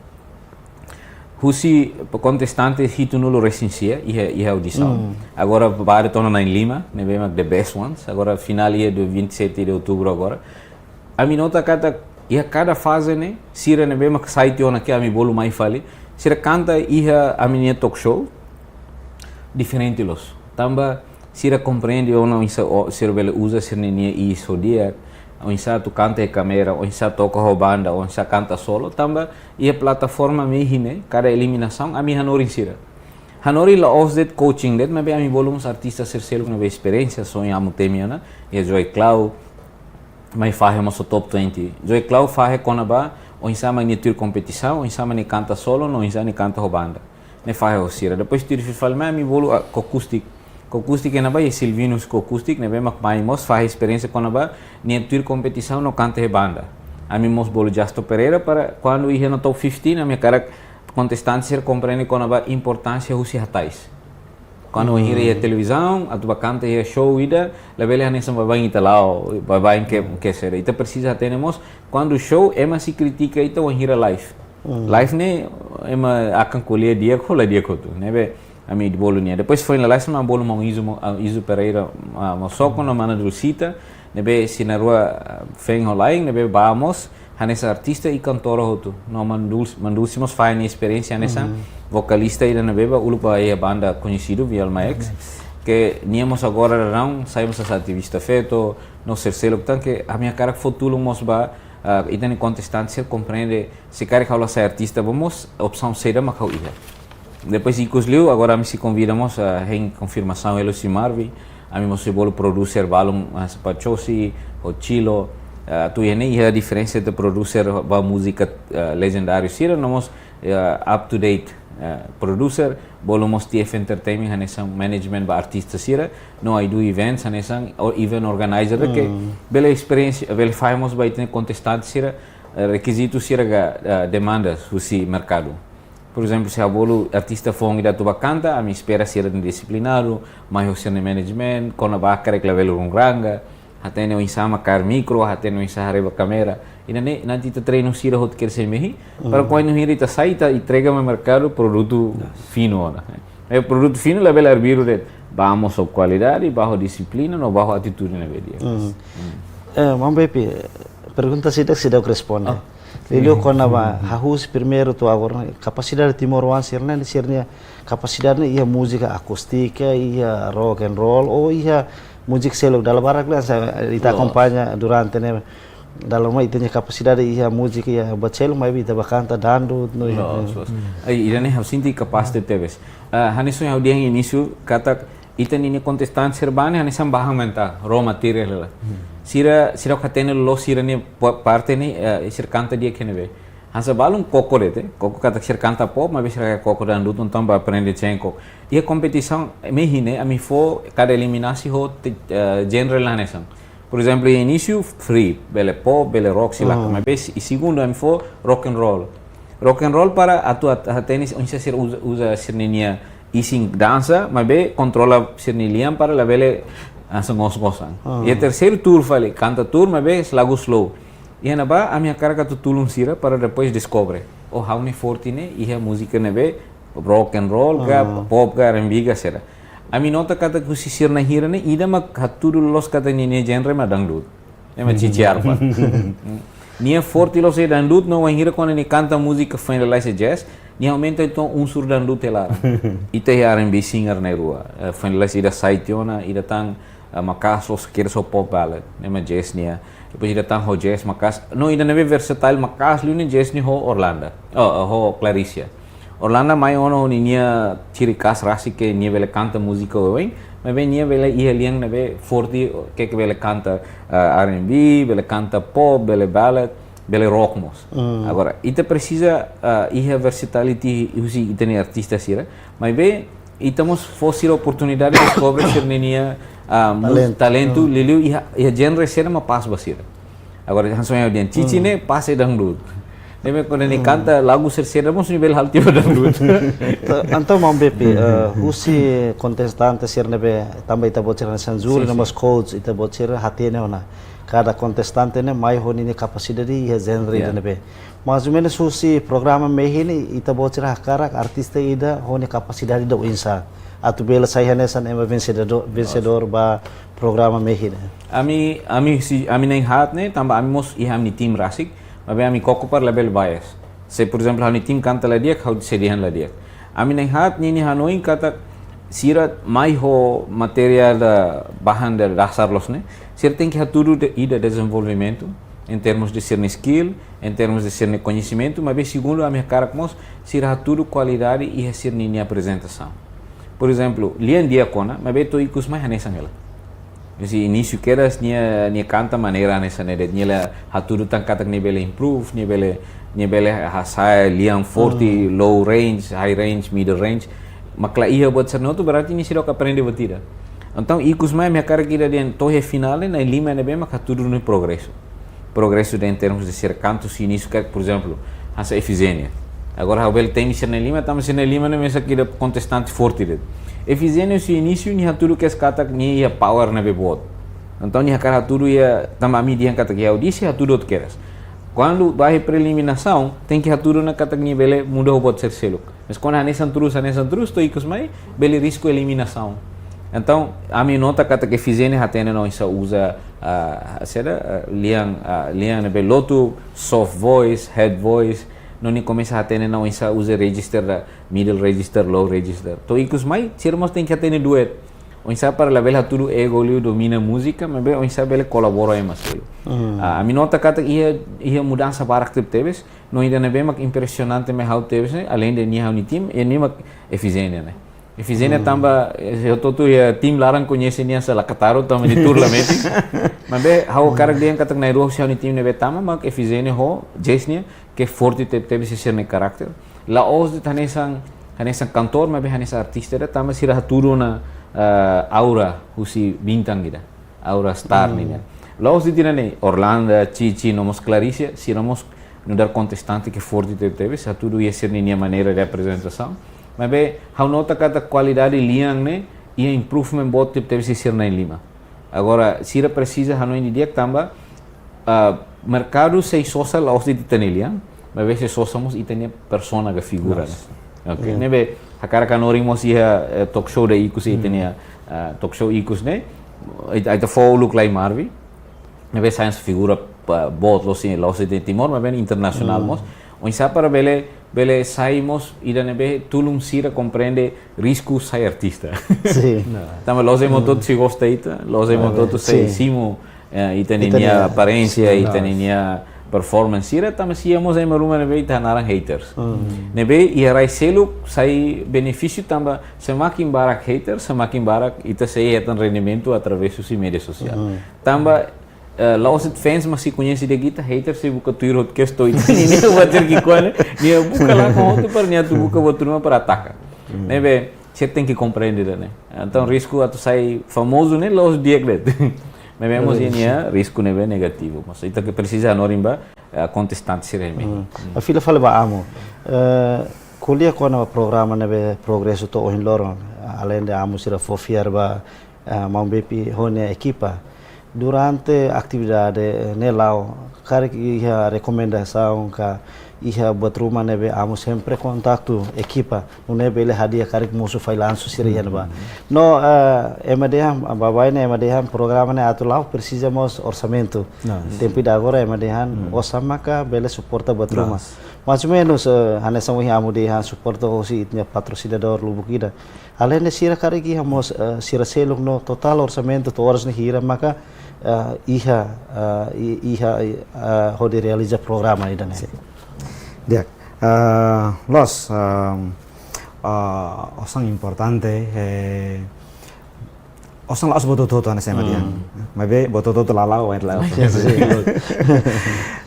Husi kontestante hitunulu-resin-sia iha, iha audisaun. Hmm. Agora baru to'o na'in-lima, ne'ebé mak the best ones. Agora finál iha dia vinte e sete de outubro agora. Ami nota katak iha kada faze ne'e, sira ne'ebé mak sai tiha ona ke ami bolu mai fali. Sira kanta iha ami-nia talk show diferente loos. Tanba sira komprende ona oinsá, o, sira bele uza sira-nia iis ho di'ak, oinsá atu kanta iha kámera, oinsá toka ho banda, oinsá kanta solo, tanba iha plataforma mehi ne'e, kada eliminasaun, ami hanorin sira. Hanorin la'ós de'it coaching de'it, maibé ami bolu mós artista sira seluk ne'ebé esperiénsia, hanesan amu temi ona, iha Joy Clau, mai fahe mós ho top twenty. Joy Clau fahe kona-ba, oinsá mak nia tuir kompetisaun, oinsá mak nia kanta solo, no oinsá nia kanta ho banda. Ne'e fahe ho sira. Depois tuir fila fali mai ami bolu, ah, Kokustik. Kokustik iha ne'ebá iha Silvinus Kokustik, ne'ebé mak mai mós fahe esperiénsia kona-ba nia tuir kompetisaun no kanta iha banda. Ami mós bolu Justo Pereira para kuandu iha ona top fifteen, ami hakarak kontestante sira komprende kona-ba importánsia husi hatais. Kuandu Hmm. wainhira iha televizaun, atu bá kanta iha show ida, labele hanesan baibain ita la'o, baibain ke, Hmm. ke sira. Ita presiza hatene mós, kuandu show, ema sei kritika ita wainhira live. Hmm. Live ne'e, ema akan ko'alia di'ak ka la di'ak hotu, ne'ebé, ami bolu nia. Depois foin lalais mak bolu maun Izu, maun, ah, Izu Pereira, ah, Mosoko no mana Dulcita, ne'ebé sira na'in-rua, ah, feen ho laen, ne'ebé bá mós, hanesan artista i kantora hotu. No maun Dulce, maun Dulce mós fahe nia esperiénsia hanesan Hmm. vokalista ida ne'ebé bá uluk ba iha banda koñesidu, Vial Max. Yes. Ke nia mós agora daudaun, sai mós hanesan ativista feto, no sira seluk, tanba ami hakarak fó tulun mós ba, ah, ita-nia kontestante sira komprende, se karik ha'u la sai artista, ba mós opsaun saida mak ha'u iha. Depois ikus liu, agora ami sei konvida mós, ah, hein konfirmasaun hela husi Marvi, ami mós sei bolu producer balun, ah, Pachosi, ho Chilo, ah, atu iha ne'e iha diferensa entre producer ba múzika, ah, legendáriu sira, no mós, ah, up to date, ah, producer, bolu mós T F Entertainment, hanesan management ba artista sira, no I Do Events, hanesan o event organizer, ke Hmm. bele esperiénsia, bele fahe mós ba ita-nia kontestante sira, eh, rekizitu sira ka, ah, demandas husi merkadu. Por ezemplu, se ha'u bolu artista foun ida atu bá kanta, ami espera sira dixiplinadu, mai ho sira-nia management, kona-ba karik labele urun ranga, hatene oinsá mak kaer mikro, hatene oinsá haree ba kámera. Ida-ne'e, nanti ita treinu sira hotu kedas iha mehi, para Hmm. kuandu hira ita sai, ita entrega ba merkadu produtu Yes. finu ona. Eh, produtu finu labele arbiru de'it, bá mós ho kualidade, bá ho dixipline, no bá ho atitude ne'ebé di'ak. Hmm. Hmm. Eh, maun Pepi, pergunta seidauk, seidauk responde. Ah. Liuliu kona-ba, hahú husi primeiru to'o agora, kapasidade timoroan sira-ne'e, sira-nia kapasidade ne'e iha múzika akústika, iha rock and roll, ou iha múzika seluk dala barak la, sa, ita Loos. akompaña durante ne'e. Dala ruma ita-nia kapasidade iha múzika iha buat seluk, maibé ita bá kanta dangdut no iha. Loos, loos. Ai, ida-ne'e ha'u sente kapás tebetebes. Ah, hanesan ohin ha'u dehan inísiu katak ita-nia kontestante sira bá ne'e hanesan bahan mentál, raw material hela. Sira, sira hatene loos sira-nia pa-, parte ne'e, eh, sira kanta di'ak iha ne'ebé. Hanesan balun koko de'it, koko katak sira kanta pop, maibé sira koko dangdut, entaun bá aprende cengko. Iha kompetisaun mehi ne'e, ami fó kada eliminasi ho te-, eh, genre la hanesan. Por ezemplu, iha inísiu free, bele pop, bele rock, sira lakohi. Mm. Maibé i segundu ami fó rock and roll. Rock and roll para atu hat-, hatene oinsá sira uza, uza sira-nia isin dansa, maibé kontrola sira-nia lian para labele hanesan ngos-ngosan. Mm. Iha terseiru tour fali, kanta tour, maibé lagu slow. Iha ne'ebá, ami hakarak atu tulun sira para depois deskobre. Oh, ha'u-nia forte ne'e iha múzika ne'ebé rock and roll ka, Ah. pop ka, R and B ka sira. Ami nota katak husi sira na'in hira ne'e, ida mak hatudu loos katak nia, nia genre mak dangdut. Ne'e mak Cici Arpa. Nia forte loos iha dangdut, no wainhira kuandu nia kanta múzika finalize jazz, nia aumenta entaun unsur dangdut hela. Ita iha R and B singer na'in-rua. Eh, finalize ida sai tiha ona, ida tan, eh, maka'as loos kedas ho pop ballad. Ne'e mak jazz nian. Depois ida tan ho jazz maka'as. No ida ne'ebé versatile maka'as liu ne'e jazz nian ho Orlanda. Oh, ho Clarisia. Orlanda mai ona ho ninia ciri khas rasik ke nia bele kanta múzika oioin, maibé nia bele iha lian ne'ebé forte ke, ke bele kanta, ah, R and B, bele kanta pop, bele ballad, bele rock mós. Mm. Agora, ita presiza, ah, iha versatility husi ita-nia artista sira, maibé ita mós fó sira oportunidade deskobre sira-nia, ah, mus-, Talentu. talentu, Mm. liuliu iha, iha genre sira mak pas ba sira. Agora, hanesan ohin dehan, Cici Hmm. ne'e pas iha dangdut. Ne'ebé kuandu nia Hmm. kanta lagu sira-sira mós nia bele halo tiha ba dangdut. Ta-, entaun, maun Bepi, eh, husi kontestante sira ne'ebé tanba ita-boot sira hanesan júri, Sin, no sin. mós coach, ita-boot sira hatene ona kada kontestante ne'e mai ho ninia kapasidade iha genre Ya. ida ne'ebé. Mais ou menus husi programa mehi ne'e, ita-boot sira hakarak artista ida ho nia kapasidade ida oinsá atu bele sai hanesan ema vensedor, vensedor ba programa mehi ne'e. Ami, ami si, ami na'in-haat ne'e, tanba ami mós iha ami-nia tim rasik, maibé ami koko para labele bias. Se, por ezemplu, ha'u-nia tim kanta la di'ak, ha'u sei dehan la di'ak. Ami na'in-haat ninia hanoin katak sira mai ho materiál, bahan dasar loos ne'e, sira tenke hatudu de-, ida dezenvolvimentu, em termos de sira-nia skill, em termos de sira-nia koñesimentu, maibé segundu ami hakarak mós sira hatudu kualidade iha sira-nia aprezentasaun. Por ezemplu, lian di'ak ona, maibé to'o ikus mai hanesan hela. Husi inísiu kedas nia, nia kanta maneira hanesan ne'e de'it, nia la hatudu tan katak nia bele improve, nia bele, nia bele hasa'e lian forte, Hmm. low range, high range, middle range. Mak la iha buat sira-ne'e hotu, berarti nia seidauk aprende buat ida. Entaun, ikus mai ami hakarak ida dehan to'o iha finál ne'e, na'in-lima ne'ebé mak hatudu nia progresu. Progresu de, em termos de sira kantu husi inísiu, katak, por ezemplu, hanesan Efizénia. Agora ha'u bele temi sira na'in-lima, tanba sira na'in-lima ne'e mesak ida kontestante forte de'it. Efizénia husi inísiu nia hatudu kedas katak nia iha power ne'ebé boot. Entaun nia hakarak hatudu iha, tanba ami dehan katak iha audisi hatudu hotu kedas. Kuandu bá iha preliminasaun, tenke hatudu ona katak nia bele muda ho buat sira seluk. Mas kuandu hanesan terus, hanesan terus, to'o ikus mai, bele risku eliminasaun. Entaun, ami nota katak Efizénia hatene ona oinsá uza, ah, saida, ah, lian, ah, lian ne'ebé lotu, soft voice, head voice, no nia komesa hatene ona oinsá uza register ida, middle register, low register. To'o ikus mai, sira mós tenke hatene duet. Oinsá para labele hatudu ego liu domina múzika, maibé oinsá bele kolabora ema seluk. Hmm. Ah, ami nota katak iha, iha mudansa barak tebetebes, no ida ne'ebé mak impresionante mai ha'u tebes ne'e, além de nia ha'u-nia tim, ida ne'e mak Efizénia ne'e. Efizénia Hmm. tanba, eh, hotu-hotu iha tim laran koñese nia hanesan Lakataro tanba nia tuur la metin. Maibé ha'u Hmm. hakarak dehan katak na'in-rua husi ha'u-nia tim ne'ebé tama mak Efizénia ho Jesnia, ke forte tebetebes iha sira-nia karakter. La'ós de'it hanesan, hanesan kantór, maibé hanesan artista ida, tanba sira hatudu ona, eh, aura husi bintang ida. Aura star Hmm. nian. La'ós de'it ida-ne'e, Orlanda, Cici, no mós Clarisia, sira mós nu'udar kontestante ke forte tebetebes, hatudu iha sira-nia maneira de aprezentasaun. Maibé, ha'u nota katak kualidade lian ne'e, iha improvement boot tebetebes iha sira na'in-lima. Agora, sira presiza hanoin didi'ak tanba, ah, merkadu sei sosa la'ós de'it ita-nia lian, maibé sei sosa mós ita-nia persona ka figura, Yes. ne'e. Ok, Yeah. ne'ebé, hakarak hanorin mós iha, eh, talk show ida ikus Hmm. ita-nia, ah, talk show ikus ne'e, ita, ita fó uluk lai Marvi, ne'ebé sai hanesan figura, ah, boot loos iha, la'ós de'it iha Timor, maibé internasionál Hmm. mós. Oinsá para bele bele sai mós ida ne'ebé tulun sira komprende risku sai artista. Sin. Tanba la'ós ema hotu sei gosta ita, la'ós ema hotu sei simu, eh, ita-nia aparénsia, ita-nia performance sira, tanba sei iha mós ema ruma ne'ebé ita hanaran haters. Ne'ebé iha rai seluk sai benefísiu tanba semakin barak haters, semakin barak ita sei hetan rendimentu através husi média sosiál. Tanba, eh, la'ós de'it fans mak sei koñese de'it ita, haters sei buka tuir hot kes to ita-nia, nia bater ki'ikoan, nia buka lakon hotu para nia atu buka buat ruma para ataka. Ne'ebé sira tenke komprende ida-ne'e. Entaun risku atu sai famozu ne'e la'ós di'ak de'it. Maibé mós iha nia risku ne'ebé negativu. Mas ita ke presiza hanorin ba, eh, kontestante sira ne'e. Fila fali ba Amu. Eh, ko'alia kona-ba programa ne'ebé progresu to'o ohin loron. Aleinde Amu sira fó fiar ba, eh, maun Bepi ho nia ekipa. Durante atividade ne'e la'o, karik iha rekomendasaun ka iha buat ruma ne'ebé Amu sempre kontaktu ekipa, nune'e bele hadi'a karik mosu failansu sira iha ne'ebá. No, eh, ema dehan, baibain ne'e ema dehan programa ne'e atu la'o presiza mós orsamentu. Tempu ida agora ema dehan osan maka bele suporta buat ruma. Mais ou menus, eh, hanesan ohin Amu dehan suporta hosi ita-nia patrosinadór lubuk ida. Aleinde sira karik iha mós, eh, sira seluk no totál orsamentu to'o oras ne'e hira maka, eh, iha, eh, i-, iha, eh, hodi realiza programa ida-ne'e. Di'ak. Eh, loos, eh, eh, osan importante, eh, osan la'ós buat hotu-hotu hanesan ema dehan. Maibé buat hotu-hotu la la'o, wainhira la'o.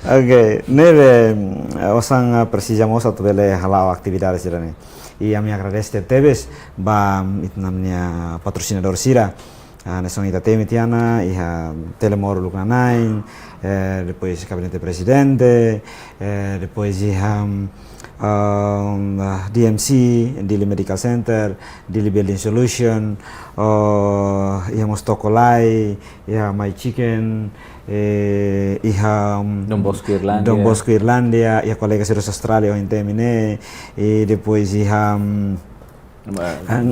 Oke, ne'ebé, eh, osan, eh, presiza mós atu bele hala'o atividade sira-ne'e. I ami agradese tebes ba, mm, ita-nia patrosinadór sira. Ah, hanesan ita temi tiha ona, iha Telemor uluknanain, eh, depois Gabinete Prezidente, eh, depois iha, mm, ah, D M C, Dili Medical Center, Dili Building Solution, oh, iha mós Tokolai, iha My Chicken, eh, iha, mm, Don Bosco Irlandia. Don Bosco Irlandia, iha kolega sira husi Austrália ohin temi ne'e, i depois iha, mm,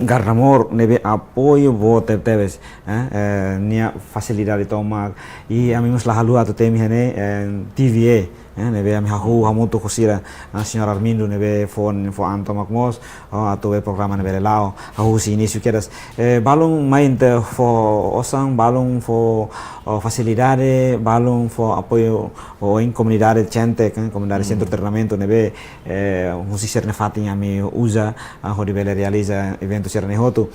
Garda Amor ne'ebé apoiu boot tebetebes, eh, eh, nia fasilidade tomak, i ami mós la haluha atu temi iha ne'e, eh, T V A, eh, ne'ebé ami hahú hamutuk ho sira, ah, Señór Armindo ne'ebé fó, fó an tomak mós, oh, atu bele programa ne'e bele la'o, hahú husi inísiu kedas. Eh, balun mai ita fó osan, balun fó, oh, fasilidade, balun fó apoiu, oh, iha komunidade Cente, kan, komunidade sentru treinamentu ne'ebé, eh, husi sira-nia fatin ami uza, ah, hodi bele realiza eventu sira-ne'e hotu.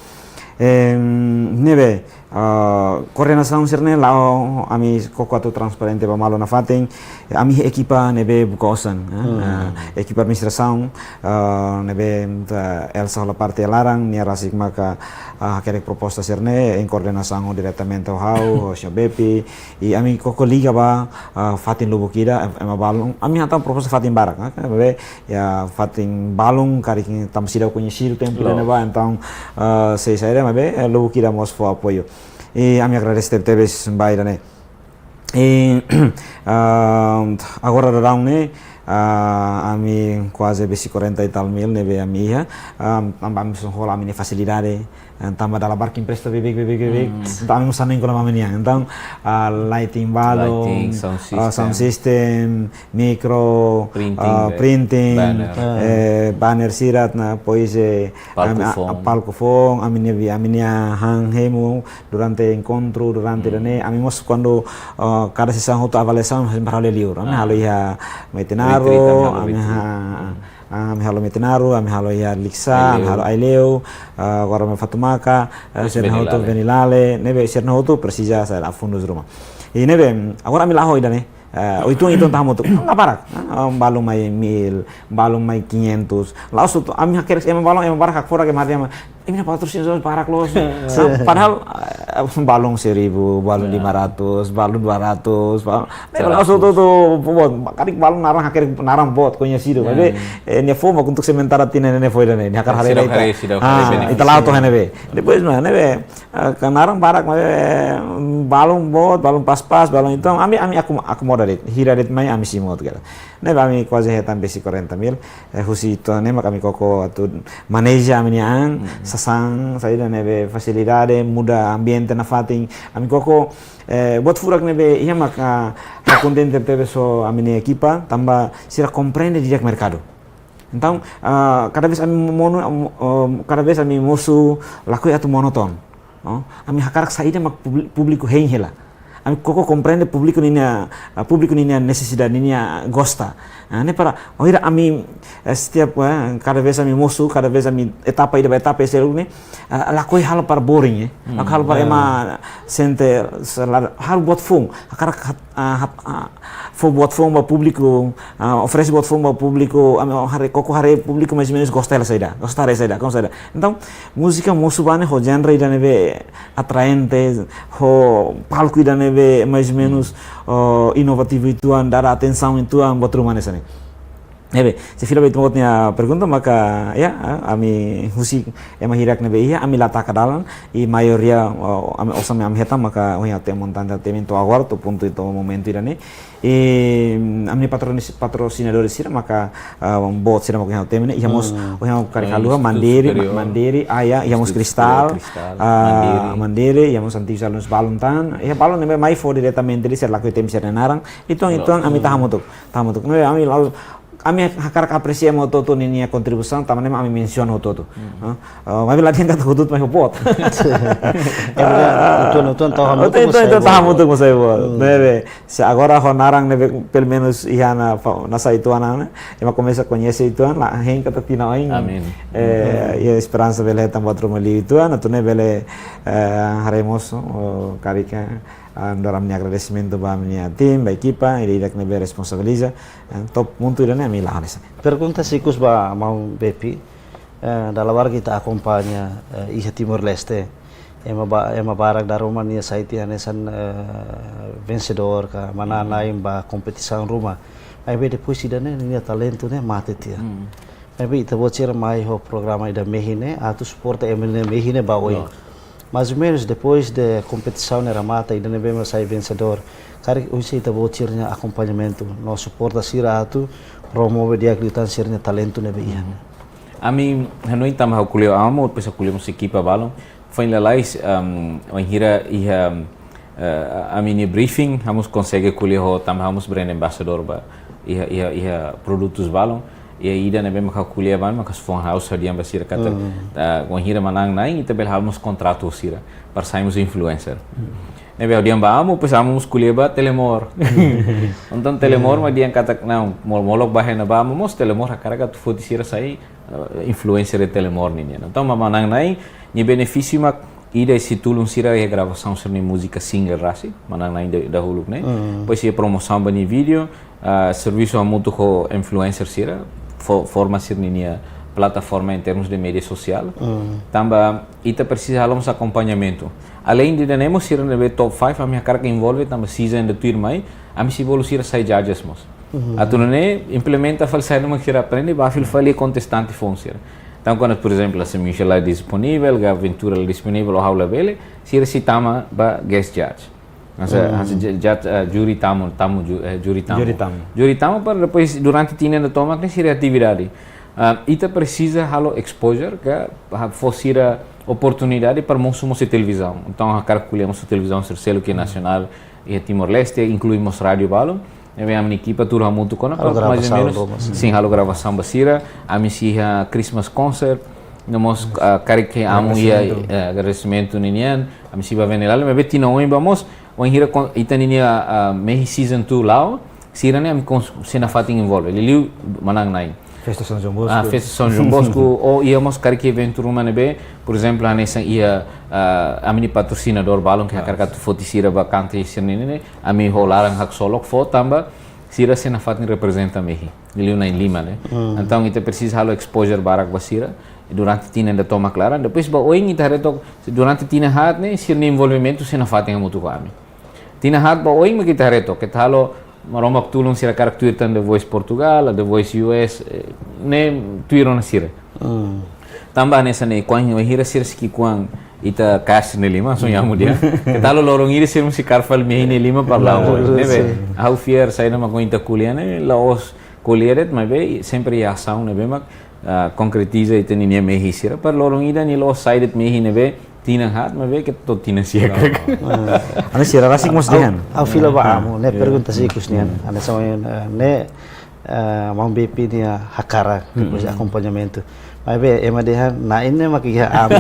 Em, ne'ebé, ah, koordenasaun sira-ne'e la'o ami koko atu transparente ba malu nafatin. Ami ekipa ne'ebé buka osan, eh. Ah, ekipa administrasaun, ah, ne'ebé, ah, Elsa hola parte laran, nia rasik maka, ah, hakerek proposta sira-ne'e, iha koordenasaun diretamente ho ha'u, ho Señór Bepi, i ami koko liga ba, ah, fatin lubuk ida, em-, ema balun, ami hatán proposta fatin barak, eh, maibé, iha fatin balun, karik tanba seidauk koñesidu tempu ida-ne'ebá, entaun, ah, sei saida, maibé, eh, lubuk ida mós fó apoiu. I ami agradese tebetebes ba ida-ne'e. I, ah, agora daudaun ne'e, ah, ami kuaze besik quarenta e tal mil ne'ebé ami iha, ah, tanba ami sei hola ami-nia fasilidade, eh, tanba dala barak empresta beibeik, beibeik, beibeik. Entaun ami mós hanoin kona-ba ami-nian. Entaun, ah, lighting balun, lighting, sound ah, sound system, mikro, printing, ah, be-, printing, banner, eh, banner sira, depois, eh, palku foun, ami-nia, ami-nia han hemu durante enkontru, durante ida-ne'e, ami mós kuandu, ah, kada sesaun hotu avaliasaun, ami halo liur. Ami halo iha Metinaro, retreat, ami halo ami retreat. Ha, ah, ami halo Metinaro, ami halo iha Likisá, ami halo Aileu, ah, agora ami Fatumaka, ah, sira-ne'e hotu Venilale, ne'ebé sira-ne'e hotu presiza sai fundus ruma. I ne'ebé, agora ami la'o ida-ne'e, eh, oituan-oituan tama tu, la barak, ah, balun mai mil, balun mai quinhentos, la'ós hotu, ami hakerek ema balun, ema barak hakfodak ema hadi'a, ema-nia patrosinadór barak loos. Ah, padahal, eh, balun seribu, balun lima ratus, balun dua ratus, balun, ne'e la'ós hotu-hotu boot, karik balun naran hakerek naran boot, koñesidu, maibé, eh, nia fó mak untuk sementara tinan ne'e fó ida-ne'e, nia hakarak haree, seidauk haree, seidauk haree benefísiu. Ita la'o to'o iha ne'ebé. Depois mak, ne'ebé, eh, ka naran barak, maibé, eh, balun boot, balun pas-pas, balun, entaun ami, ami akom-, akomoda de'it, hira de'it mai ami simu hotu kedas. Ne'ebé ami kuaze hetan besik quarenta mil, eh, husi ida-ne'e mak ami koko atu maneja ami-nia an, sasán, saida ne'ebé fasilidade, muda ambiente nafatin, ami koko, eh, buat furak ne'ebé iha maka, ah, kontente tebes ho ami-nia ekipa, tanba sira komprende didi'ak merkadu. Entaun, ah, kada vez ami monu, am-, am, kada vez ami mosu lakohi atu monoton. No? Ami hakarak saida mak publi-, públiku hein hela. Ami koko komprende públiku ninia, ah, públiku ninia nesesidade, ninia gosta. Ah, ne'e para, oira ami, eh, setiap, eh, kada vez ami mosu, kada vez ami etapa ida ba etapa ese ne'e, ah, lakohi halo para boring, eh. Hmm. Lakohi halo para ema sente, se la, halo buat foun. Hakarak hat-, ah, hat-, ah, fó buat foun ba públiku, ah, oferese buat foun ba públiku, ami haree, koko haree públiku mais ou menus gosta hela saida, gosta haree saida, gosta saida. Entaun, múzika mosu ba ne'e ho genre ida ne'ebé atraente, ho palku ida ne'ebé mais ou menus, oh, inovativu uitoan, dada atensaun uitoan, buat ruma hanesan ne'e. Ne'ebé, se fila ba ita-boot nia pergunta, maka, ya, ah, ami husik ema hirak ne'ebé iha, ami la taka dalan, i maioria, oh, ami osan ami hetan, maka, oh, ya, tem montante, tem to'o agora, to'o pontu, to'o momentu ida ne'e. I, mm, ami patronis-, patrosinadór sira, maka, ah, boot sira, maka, iha tem ne'e, iha mós, oh, ya, karik haluha, Instituto Mandiri, Superior. Mandiri, ah, ya, iha mós Instituto Cristal, Superior Cristal, ah, Mandiri. Mandiri, iha mós antigu alun balun tan, iha balun ne'ebé mai fó diretamente, sira lakohi temi sira-nia naran, uitoan, uitoan, ami tahan hamutuk, tahan hamutuk. Ne'ebé, ami lalu, ami hakarak apresia ema hotu-hotu ninia kontribuisaun, tanba ne'e ami mensiona hotu-hotu. Hmm. Ah, ah, maibé la dehan katak hotu-hotu mai ho boot. Uitoan, uitoan, tahan hamutuk, uitoan, uitoan, tahan hamutuk mós sai boot. Hmm. Ne'ebé, se agora ho naran ne'ebé, pelumenus iha ona fa-, ona sai uitoan ona, ema komesa koñese uitoan, la hein katak tinan oin. Amin. Eh, hmm, iha esperansa bele hetan buat ruma liu uitoan, atu nune'e bele, eh, haree mós, oh, karik, ah, nu'udar ami-nia agradesimentu ba ami-nia tim, ba ekipa, ida-idak ne'ebé responsabiliza, eh, to'o pontu ida ne'e ami la'o hanesan ne'e. Pergunta ikus ba maun Bepi, eh, dala barak ita akompaña, eh, iha Timor-Leste, ema ba-, ema barak dala ruma nia sai tiha hanesan, eh, vensedór ka, manán-na'in ba kompetisaun ruma. Maibé depois ida ne'e, nia talentu ne'e mate tiha. Hmm. Maibé ita-boot sira mai ho programa ida mehi ne'e, atu suporta ema nia mehi ne'e ba oin. Loos. Mais ou menus depois de kompetisaun ne'e remata, ida ne'ebé mak sai vensedór, karik oinsá ita-boot sira-nia akompañamentu no suporta sira atu promove di'ak liután sira-nia talentu ne'ebé iha ne'e? Ami hanoin tanba ha'u ko'alia ho Amu, depois ha'u ko'alia mós ekipa balun. Foin lalais, um, wainhira iha, eh, ami-nia briefing, ha'u mós konsege ko'alia ho, tanba ha'u mós brand ambassador ba iha, iha, iha produtus balun. Iha ida ne'ebé mak ha'u ko'alia ba, mak ha'u fó ha'u sadian ba sira katak, hmm, ah, wainhira manán-na'in, ita bele halo mós kontratu ho sira, para sai mós influencer. Hmm. Ne'ebé ha'u dehan ba Amu, depois Amu mós ko'alia ba Telemor. Hmm. Entaun Telemor, hmm, mak dehan katak, não, mol-, molok ba hena ba Amu, mós Telemor hakarak atu foti sira sai, eh, influencer iha Telemor ninian. Entaun, mak manán-na'in, nia benefísiu mak ida husi tulun sira iha gravasaun sira-nia múzika single rasik, manán-na'in da-, dahuluk ne'e. Hmm. Depois iha promosaun ba nia vídeo, ah, servisu hamutuk ho influencer sira, fo-, forma sira-ninia plataforma em termos de média sosiál. Hmm. Tanba ita presiza halo mós akompañamentu. Aleinde ida-ne'e mós sira ne'ebé top five, ami hakarak envolve tanba season ida tuir mai, ami sei bolu sira sai judges mós. Mhm. Atu nune'e implementa fali saida mak sira aprende, ba fila fali kontestante foun sira. Entaun, kuandu, por ezemplu, se Michel la disponivel, ka Ventura la disponivel, ou ha'u labele, sira sei tama ba guest judge. Hanesan, hmm, hanesan ju-, judge, eh, júri tamu, tamu ju-, eh, júri tamu. Júri tamu. Júri tamu para depois, durante tinan ida tomak ne'e sira atividade. Ah, ita presiza halo exposure, ka, ha, fó sira oportunidade para mosu mós iha televizaun. Entaun, hakarak ko'alia mós iha televizaun sira seluk, hmm, nasionál, iha Timor-Leste, inklui mós rádiu balun. Ne'ebé ami-nia ekipa tuur hamutuk ona, halo para mais ou gravasaun menus, ruma, sin, sin, halo gravasaun ba sira. Ami sei iha Christmas concert, no mós, ah, karik Amu iha, agradesimentu, eh, agradesimentu ninian, ami sei ba Venilali, maibé tinan oin ba mós, wainhira kon-, ita-ninia, ah, mehi season two la'o, sira ne'e ami kons-, sei nafatin envolve, liuliu manán-na'in. Festa São João Bosco. Ah, Festa São João Bosco, ou iha mós karik eventu ruma ne'ebé, por ezemplu, hanesan iha, ah, ami-nia patrosinadór balun, ke, ah, hakarak atu foti sira ba kanta sira-nian ne'e, ami ho laran haksolok fó tanba sira sei nafatin reprezenta mehi, liuliu na'in-lima ne'e. Hmm. Entaun, ita presiza halo exposure barak ba sira, durante tinan ida tomak laran, depois ba oin ita haree took, durante tinan haat ne'e, sira-nia envolvimentu sei nafatin hamutuk ho ami. Tinan haat ba oin mak ita haree took, ita halo Maromak tulun sira hakarak tuir tan The Voice Portugal, The Voice U S, eh, ne'e tuir ona sira. Hmm. Tanba hanesan ne'e, kuandu wainhira sira sei ki'ik-oan ita kaer sira-nia liman, so Amu dehan. Ita halo loron ida sira mós sei kaer fali mehi nia liman para la'o. Loos, ne'ebé, sin, ha'u fiar saida mak ohin ita ko'alia ne'e, la'ós ko'alia de'it, maibé sempre iha asaun ne'ebé mak, ah, konkretiza ita-ninia mehi sira. Para loron ida nia la'ós sai de'it mehi ne'ebé tinan haat, maibé ke to'o tinan sia. Loos. Ah. Hanesan sira rasik mós dehan. Ha'u, ha'u fila ba Amu, ne'e, ya, pergunta ikus nian. Hmm. Hanesan, eh, ne'e, eh, maun Bepi nia hakarak, depois akompañamentu. Maibé ema dehan, na ine mak iha amu.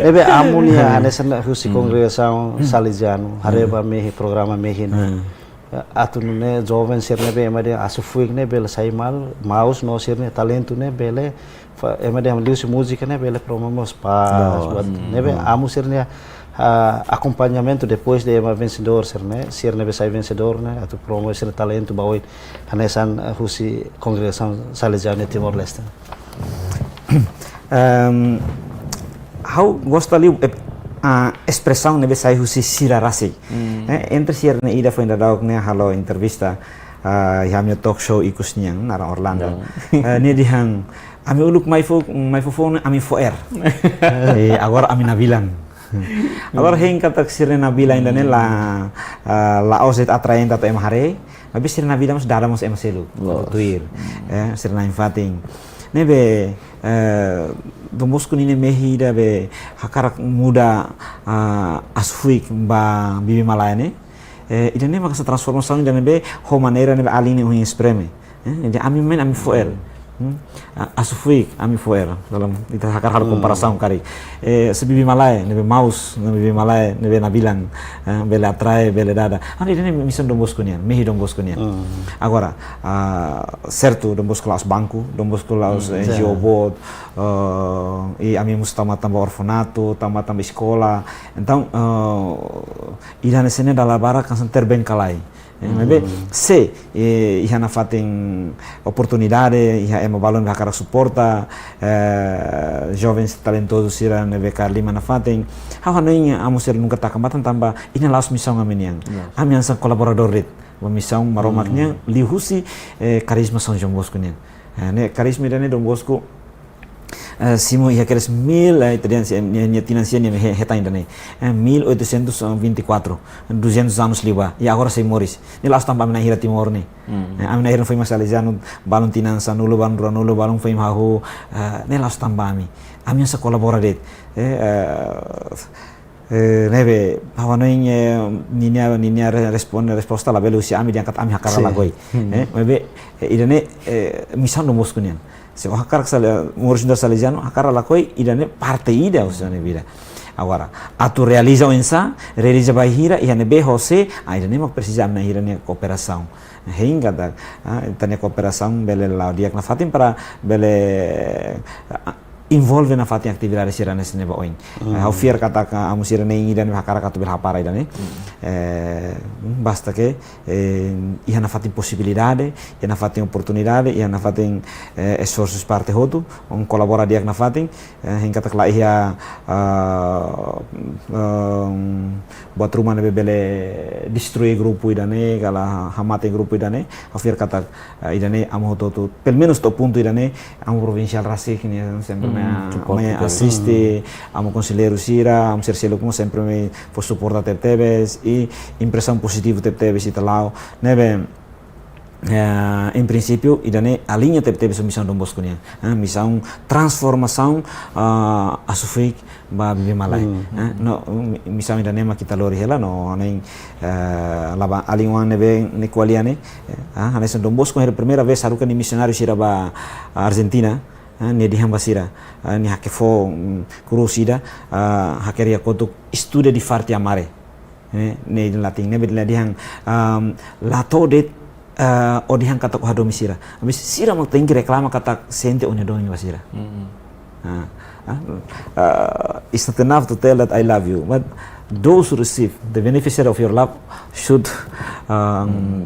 Ne'ebé amu nia hanesan husi kongregasaun Salesianu, haree ba mehi programa mehi ne'e. Atu nune'e joven sira ne'ebé ema dehan asufuik ne'e bele sai malu, maus no sira-nia talentu ne'e bele, fa-, ema dehan liuhusi múzika ne'e bele promove mós pás, buat ne'ebé amu sira-nia, ah, akompañamentu depois de ema vensedór sira ne'e, sira ne'ebé sai vensedór ne'e, atu promove sira-nia talentu ba oin, hanesan, ah, husi kongregasaun Salesianu iha Timor-Leste. Ehm, ha'u gosta liu, eh, ah, espresaun ne'ebé sai husi sira rasik. Eh, entre sira ne'e ida foin daudauk ne'e halo entrevista, ah, iha ami-nia talk show ikus nian, naran Orlando. Eh, nia dehan, ami uluk mai fó, mai fó foun ne'e ami fo'er. Eh, agora ami nabilan. Agora hein katak sira-nia nabilan ida-ne'e la, ah, la'ós de'it atraente atu ema haree, maibé sira-nia nabilan mós dada mós ema seluk. Loos. Tuir. Eh, sira-nia nafatin. Ne'ebé, eh, Don Bosco ninia mehi ida be hakarak muda, ah, asufuik ba bibi-malae ne'e. Eh, ida-ne'e mak hanesan transformasaun ida ne'ebé ho maneira ne'ebé alin ne'e ohin esprime. Eh, jadi ami mai ami fo'er. Hmm? A-, asufuik ami fo'er. Dalam ita hakarak halo komparasaun karik. Eh, se bibi-malae ne'ebé maus, ne'ebé bibi-malae ne'ebé nabilan, eh, bele atrai, bele dada. Anu ida-ne'e misaun Don Bosco nian, mehi Don Bosco nian. Agora, ah, sertu, Don Bosco la'ós banku, Don Bosco la'ós, eh, N G O boot, eh, i ami mós tama tanba orfanatu, tama tanba eskola. Entaun, eh, ida hanesan ne'e dala barak hanesan terbengkalai. Eh, maibé, se, eh, iha nafatin oportunidade, iha ema balun hakarak suporta, eh, jovens talentozu sira ne'ebé kaer liman nafatin, ha'u hanoin amu sira nunka taka matan tanba, ida-ne'e la'ós misaun ami-nian. Ami hanesan kolaboradór de'it ba misaun Maromak nian, liuhusi, eh, karizma São João Bosco nian. Eh, ne'e karizma ida-ne'e Don Bosco, eh, simu iha kedas mil, eh, ita dehan si, nia, nia tinan sira nia he-, hetan ida-ne'e. Eh, mil oitocentos e vinte e quatro, duzentos anos liubá. I agora sei moris. Ne'e la'ós tanba ami na'in hira Timor ne'e. Eh, ami na'in hira foin mak Salesianu, balun tinan sanulu, balun ruanulu, balun foin hahú, eh, ne'e la'ós tanba ami. Ami hanesan kolabora de'it. Eh, eh, Eh, ne'ebé, ha'u hanoin, eh, ninia, ninia re-, responde, resposta labele husi ami dehan katak ami hakarak lakohi. Eh, maibé, eh, ida-ne'e, eh, misaun Don Bosco nian. Se ó hakarak sale, moris nu'udar Salesianu, hakarak lakohi, ida-ne'e parte ida husi ó-nia vida. Agora, atu realiza oinsá, realiza bainhira, iha ne'ebé ho sé, ah, ida-ne'e mak presiza ami na'in hira nia kooperasaun. Hein katak, ah, ita-nia kooperasaun bele la'o di'ak nafatin para bele, ah, envolve nafatin atividade sira hanesan ne'e ba oin. Eh, ha'u fiar katak amu sira na'in ida ne'e hakarak atu bele hapara ida-ne'e. Eh, basta ke, eh, iha nafatin posibilidade, iha nafatin oportunidade, iha nafatin, eh, esforsu parte hotu, hodi kolabora di'ak nafatin, eh, hein katak la iha, ah, ehm, buat ruma ne'ebé bele destrui grupu ida-ne'e, ka la hamate grupu ida-ne'e, ha'u fiar katak, eh, ida-ne'e amu hotu-hotu, pelumenus to'o pontu ida-ne'e, amu provinsiál rasik ne'e sempre mai, suporta mai tebes. Asiste, amu konselleiru sira, amu sira seluk mós sempre mai fó suporta tebetebes, i impresaun pozitivu tebetebes ita la'o, ne'ebé, eh, em princípio, ida-ne'e aliña tebetebes ho misaun Don Bosco nian, eh, misaun transformasaun, ah, asufuik ba bibi-malae. Eh, no, mi-, misaun ida-ne'e mak ita lori hela no, ne'e, eh, la'ós alin oan ne'ebé ne'e ko'alia ne'e, eh, ah, hanesan Don Bosco hanesan primeira vez haruka nia misionáriu sira ba Argentina, eh, nia dehan ba sira, eh, nia hakfo'er, mm, krús ida, ah, hakerek iha kotuk, "Estuda di farti amare." Eh, ne'e latin, ne'ebé nia dehan, ehm, la to'o de'it, eh, ó dehan katak ó hadomi sira. Maibé sira mak tenke reklama katak sente ó-nia domin ba sira. Ah, ah, eh, it's not enough to tell that I love you, but those who receive the beneficiary of your love should, um,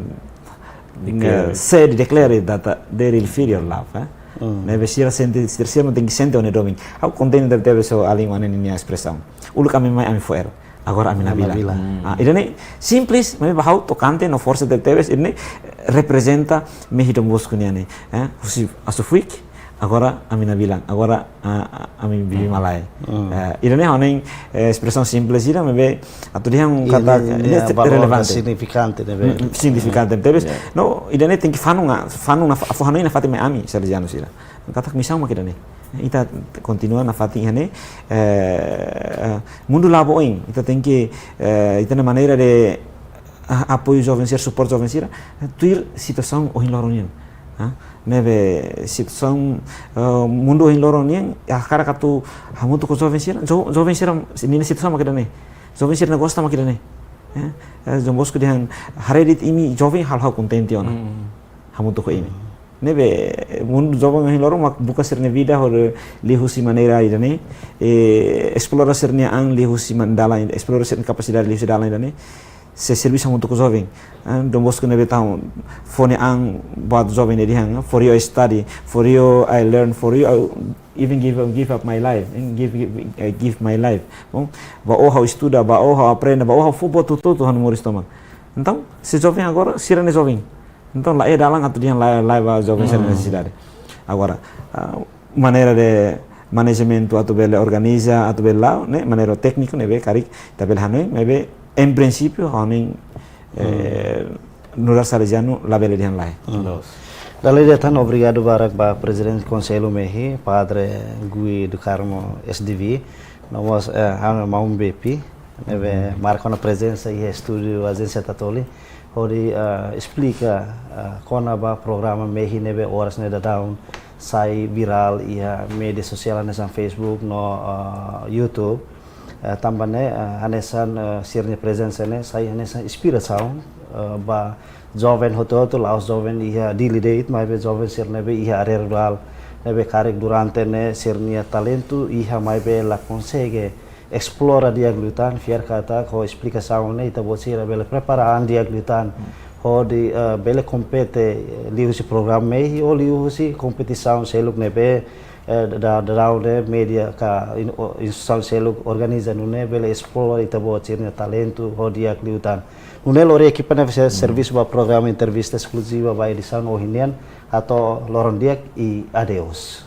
declare, eh, say, declare it that, uh, they really feel your love, eh? Ne'ebé sira sente, sira, sira mak tenke sente ó-nia domin. Ha'u kontente tebetebes ho alin oan ninia espresaun. Uluk ami mai ami fo'er. Agora ami nabilan. Nabilan. Ah, ida-ne'e simples, maibé ba ha'u tokante no forsa tebetebes, ida-ne'e reprezenta mehi Don Bosco nian ne'e, eh, husi asufuik, agora ami nabilan, agora, ah, ah, ami bibi-malae. Eh, ida-ne'e ha'u hanoin, eh, espresaun simples ida, maibé atu dehan katak, ida-ne'e, ida-ne'e valór relevante. Signifikante, ne'ebé. Mm, mm, signifikante tebes. No, ida-ne'e tenke fanun, ah, fanun nafa-, fó hanoin nafatin mai ami, Salesianu sira. Katak misaun mak ida-ne'e. Ita kontinua nafatin iha ne'e, eh, eh, mundu la'o ba oin, ita tenke, eh, ita-nia maneira de ah, apoiu joven sira, support joven sira, tuir situasaun ohin loron nian. Ah, ne'ebé situasaun, eh, mundu ohin loron nian, hakarak atu hamutuk ho joven sira, jo-, joven sira, ninia situasaun mak ida-ne'e. Joven sira-nia gosta mak ida-ne'e. Eh, eh, Dom Bosco dehan, haree de'it imi joven halo ha'u kontente ona. Hamutuk ho imi. Ne'ebé mundu joven ohin loron mak buka sira-nia vida hodi liuhusi maneira ida-ne'e, eh, esplora sira-nia an liuhusi man-, dalan, esplora sira-nia kapasidade liuhusi dalan ida-ne'e. Se servisu hamutuk ho joven. Ah, Dom Bosco ne'ebé tau fó nia an buat joven ne'e dehan, for you I study, for you I learn, for you I even give, give up my life, and give, give, I give my life. Bom, ba ó ha'u estuda, ba ó ha'u aprende, ba ó ha'u fó buat hotu-hotu ha'u-nia moris tomak. Entaun, se joven agora, sira-ne'e joven. Entaun, laiha dalan atu dehan laiha, laiha ba joven sira-nia nesesidade. Agora, ah, maneira de manajementu atu bele organiza, atu bele la'o, ne'e, maneira tékniku, ne'ebé karik ita bele hanoin, maibé, em princípio, hanoin, eh, nu'udar Salesianu labele dehan lae. Loos. Dala ida tan obrigadu barak ba Prezidente Konsellu MEHI, Padre Guy do Carmo, S D V, no mós, eh, ha'u-nia maun Bepi, ne'ebé marka ona prezensa iha estúdiu Ajénsia Tatoli, hodi, eh, esplika, eh, kona-ba programa MEHI ne'ebé oras ne'e daudaun sai virál iha média sosiál hanesan Facebook no, eh, YouTube. Eh, tanba ne'e, eh, hanesan, eh, sira-nia prezensa ne'e sai hanesan inspirasaun, eh, ba joven hotu-hotu, la'ós joven iha Dili de'it, maibé joven sira ne'ebé iha área rurál, ne'ebé karik durante ne'e sira-nia talentu iha maibé la konsege esplora di'ak liután, fiar katak ho esplikasaun ne'e ita-boot sira bele prepara an di'ak liután hodi, eh, bele kompete, eh, liuhusi programa MEHI ou liuhusi kompetisaun seluk ne'ebé, eh, da, da, daudaun ne'e média ka in-, o-, instituisaun seluk organiza nune'e bele esplora ita-boot sira-nia talentu ho di'ak liután. Nune'e lori ekipa ne'ebé servisu ba programa entrevista eskluziva ba edisaun ohin nian, hato'o loron di'ak i adeus.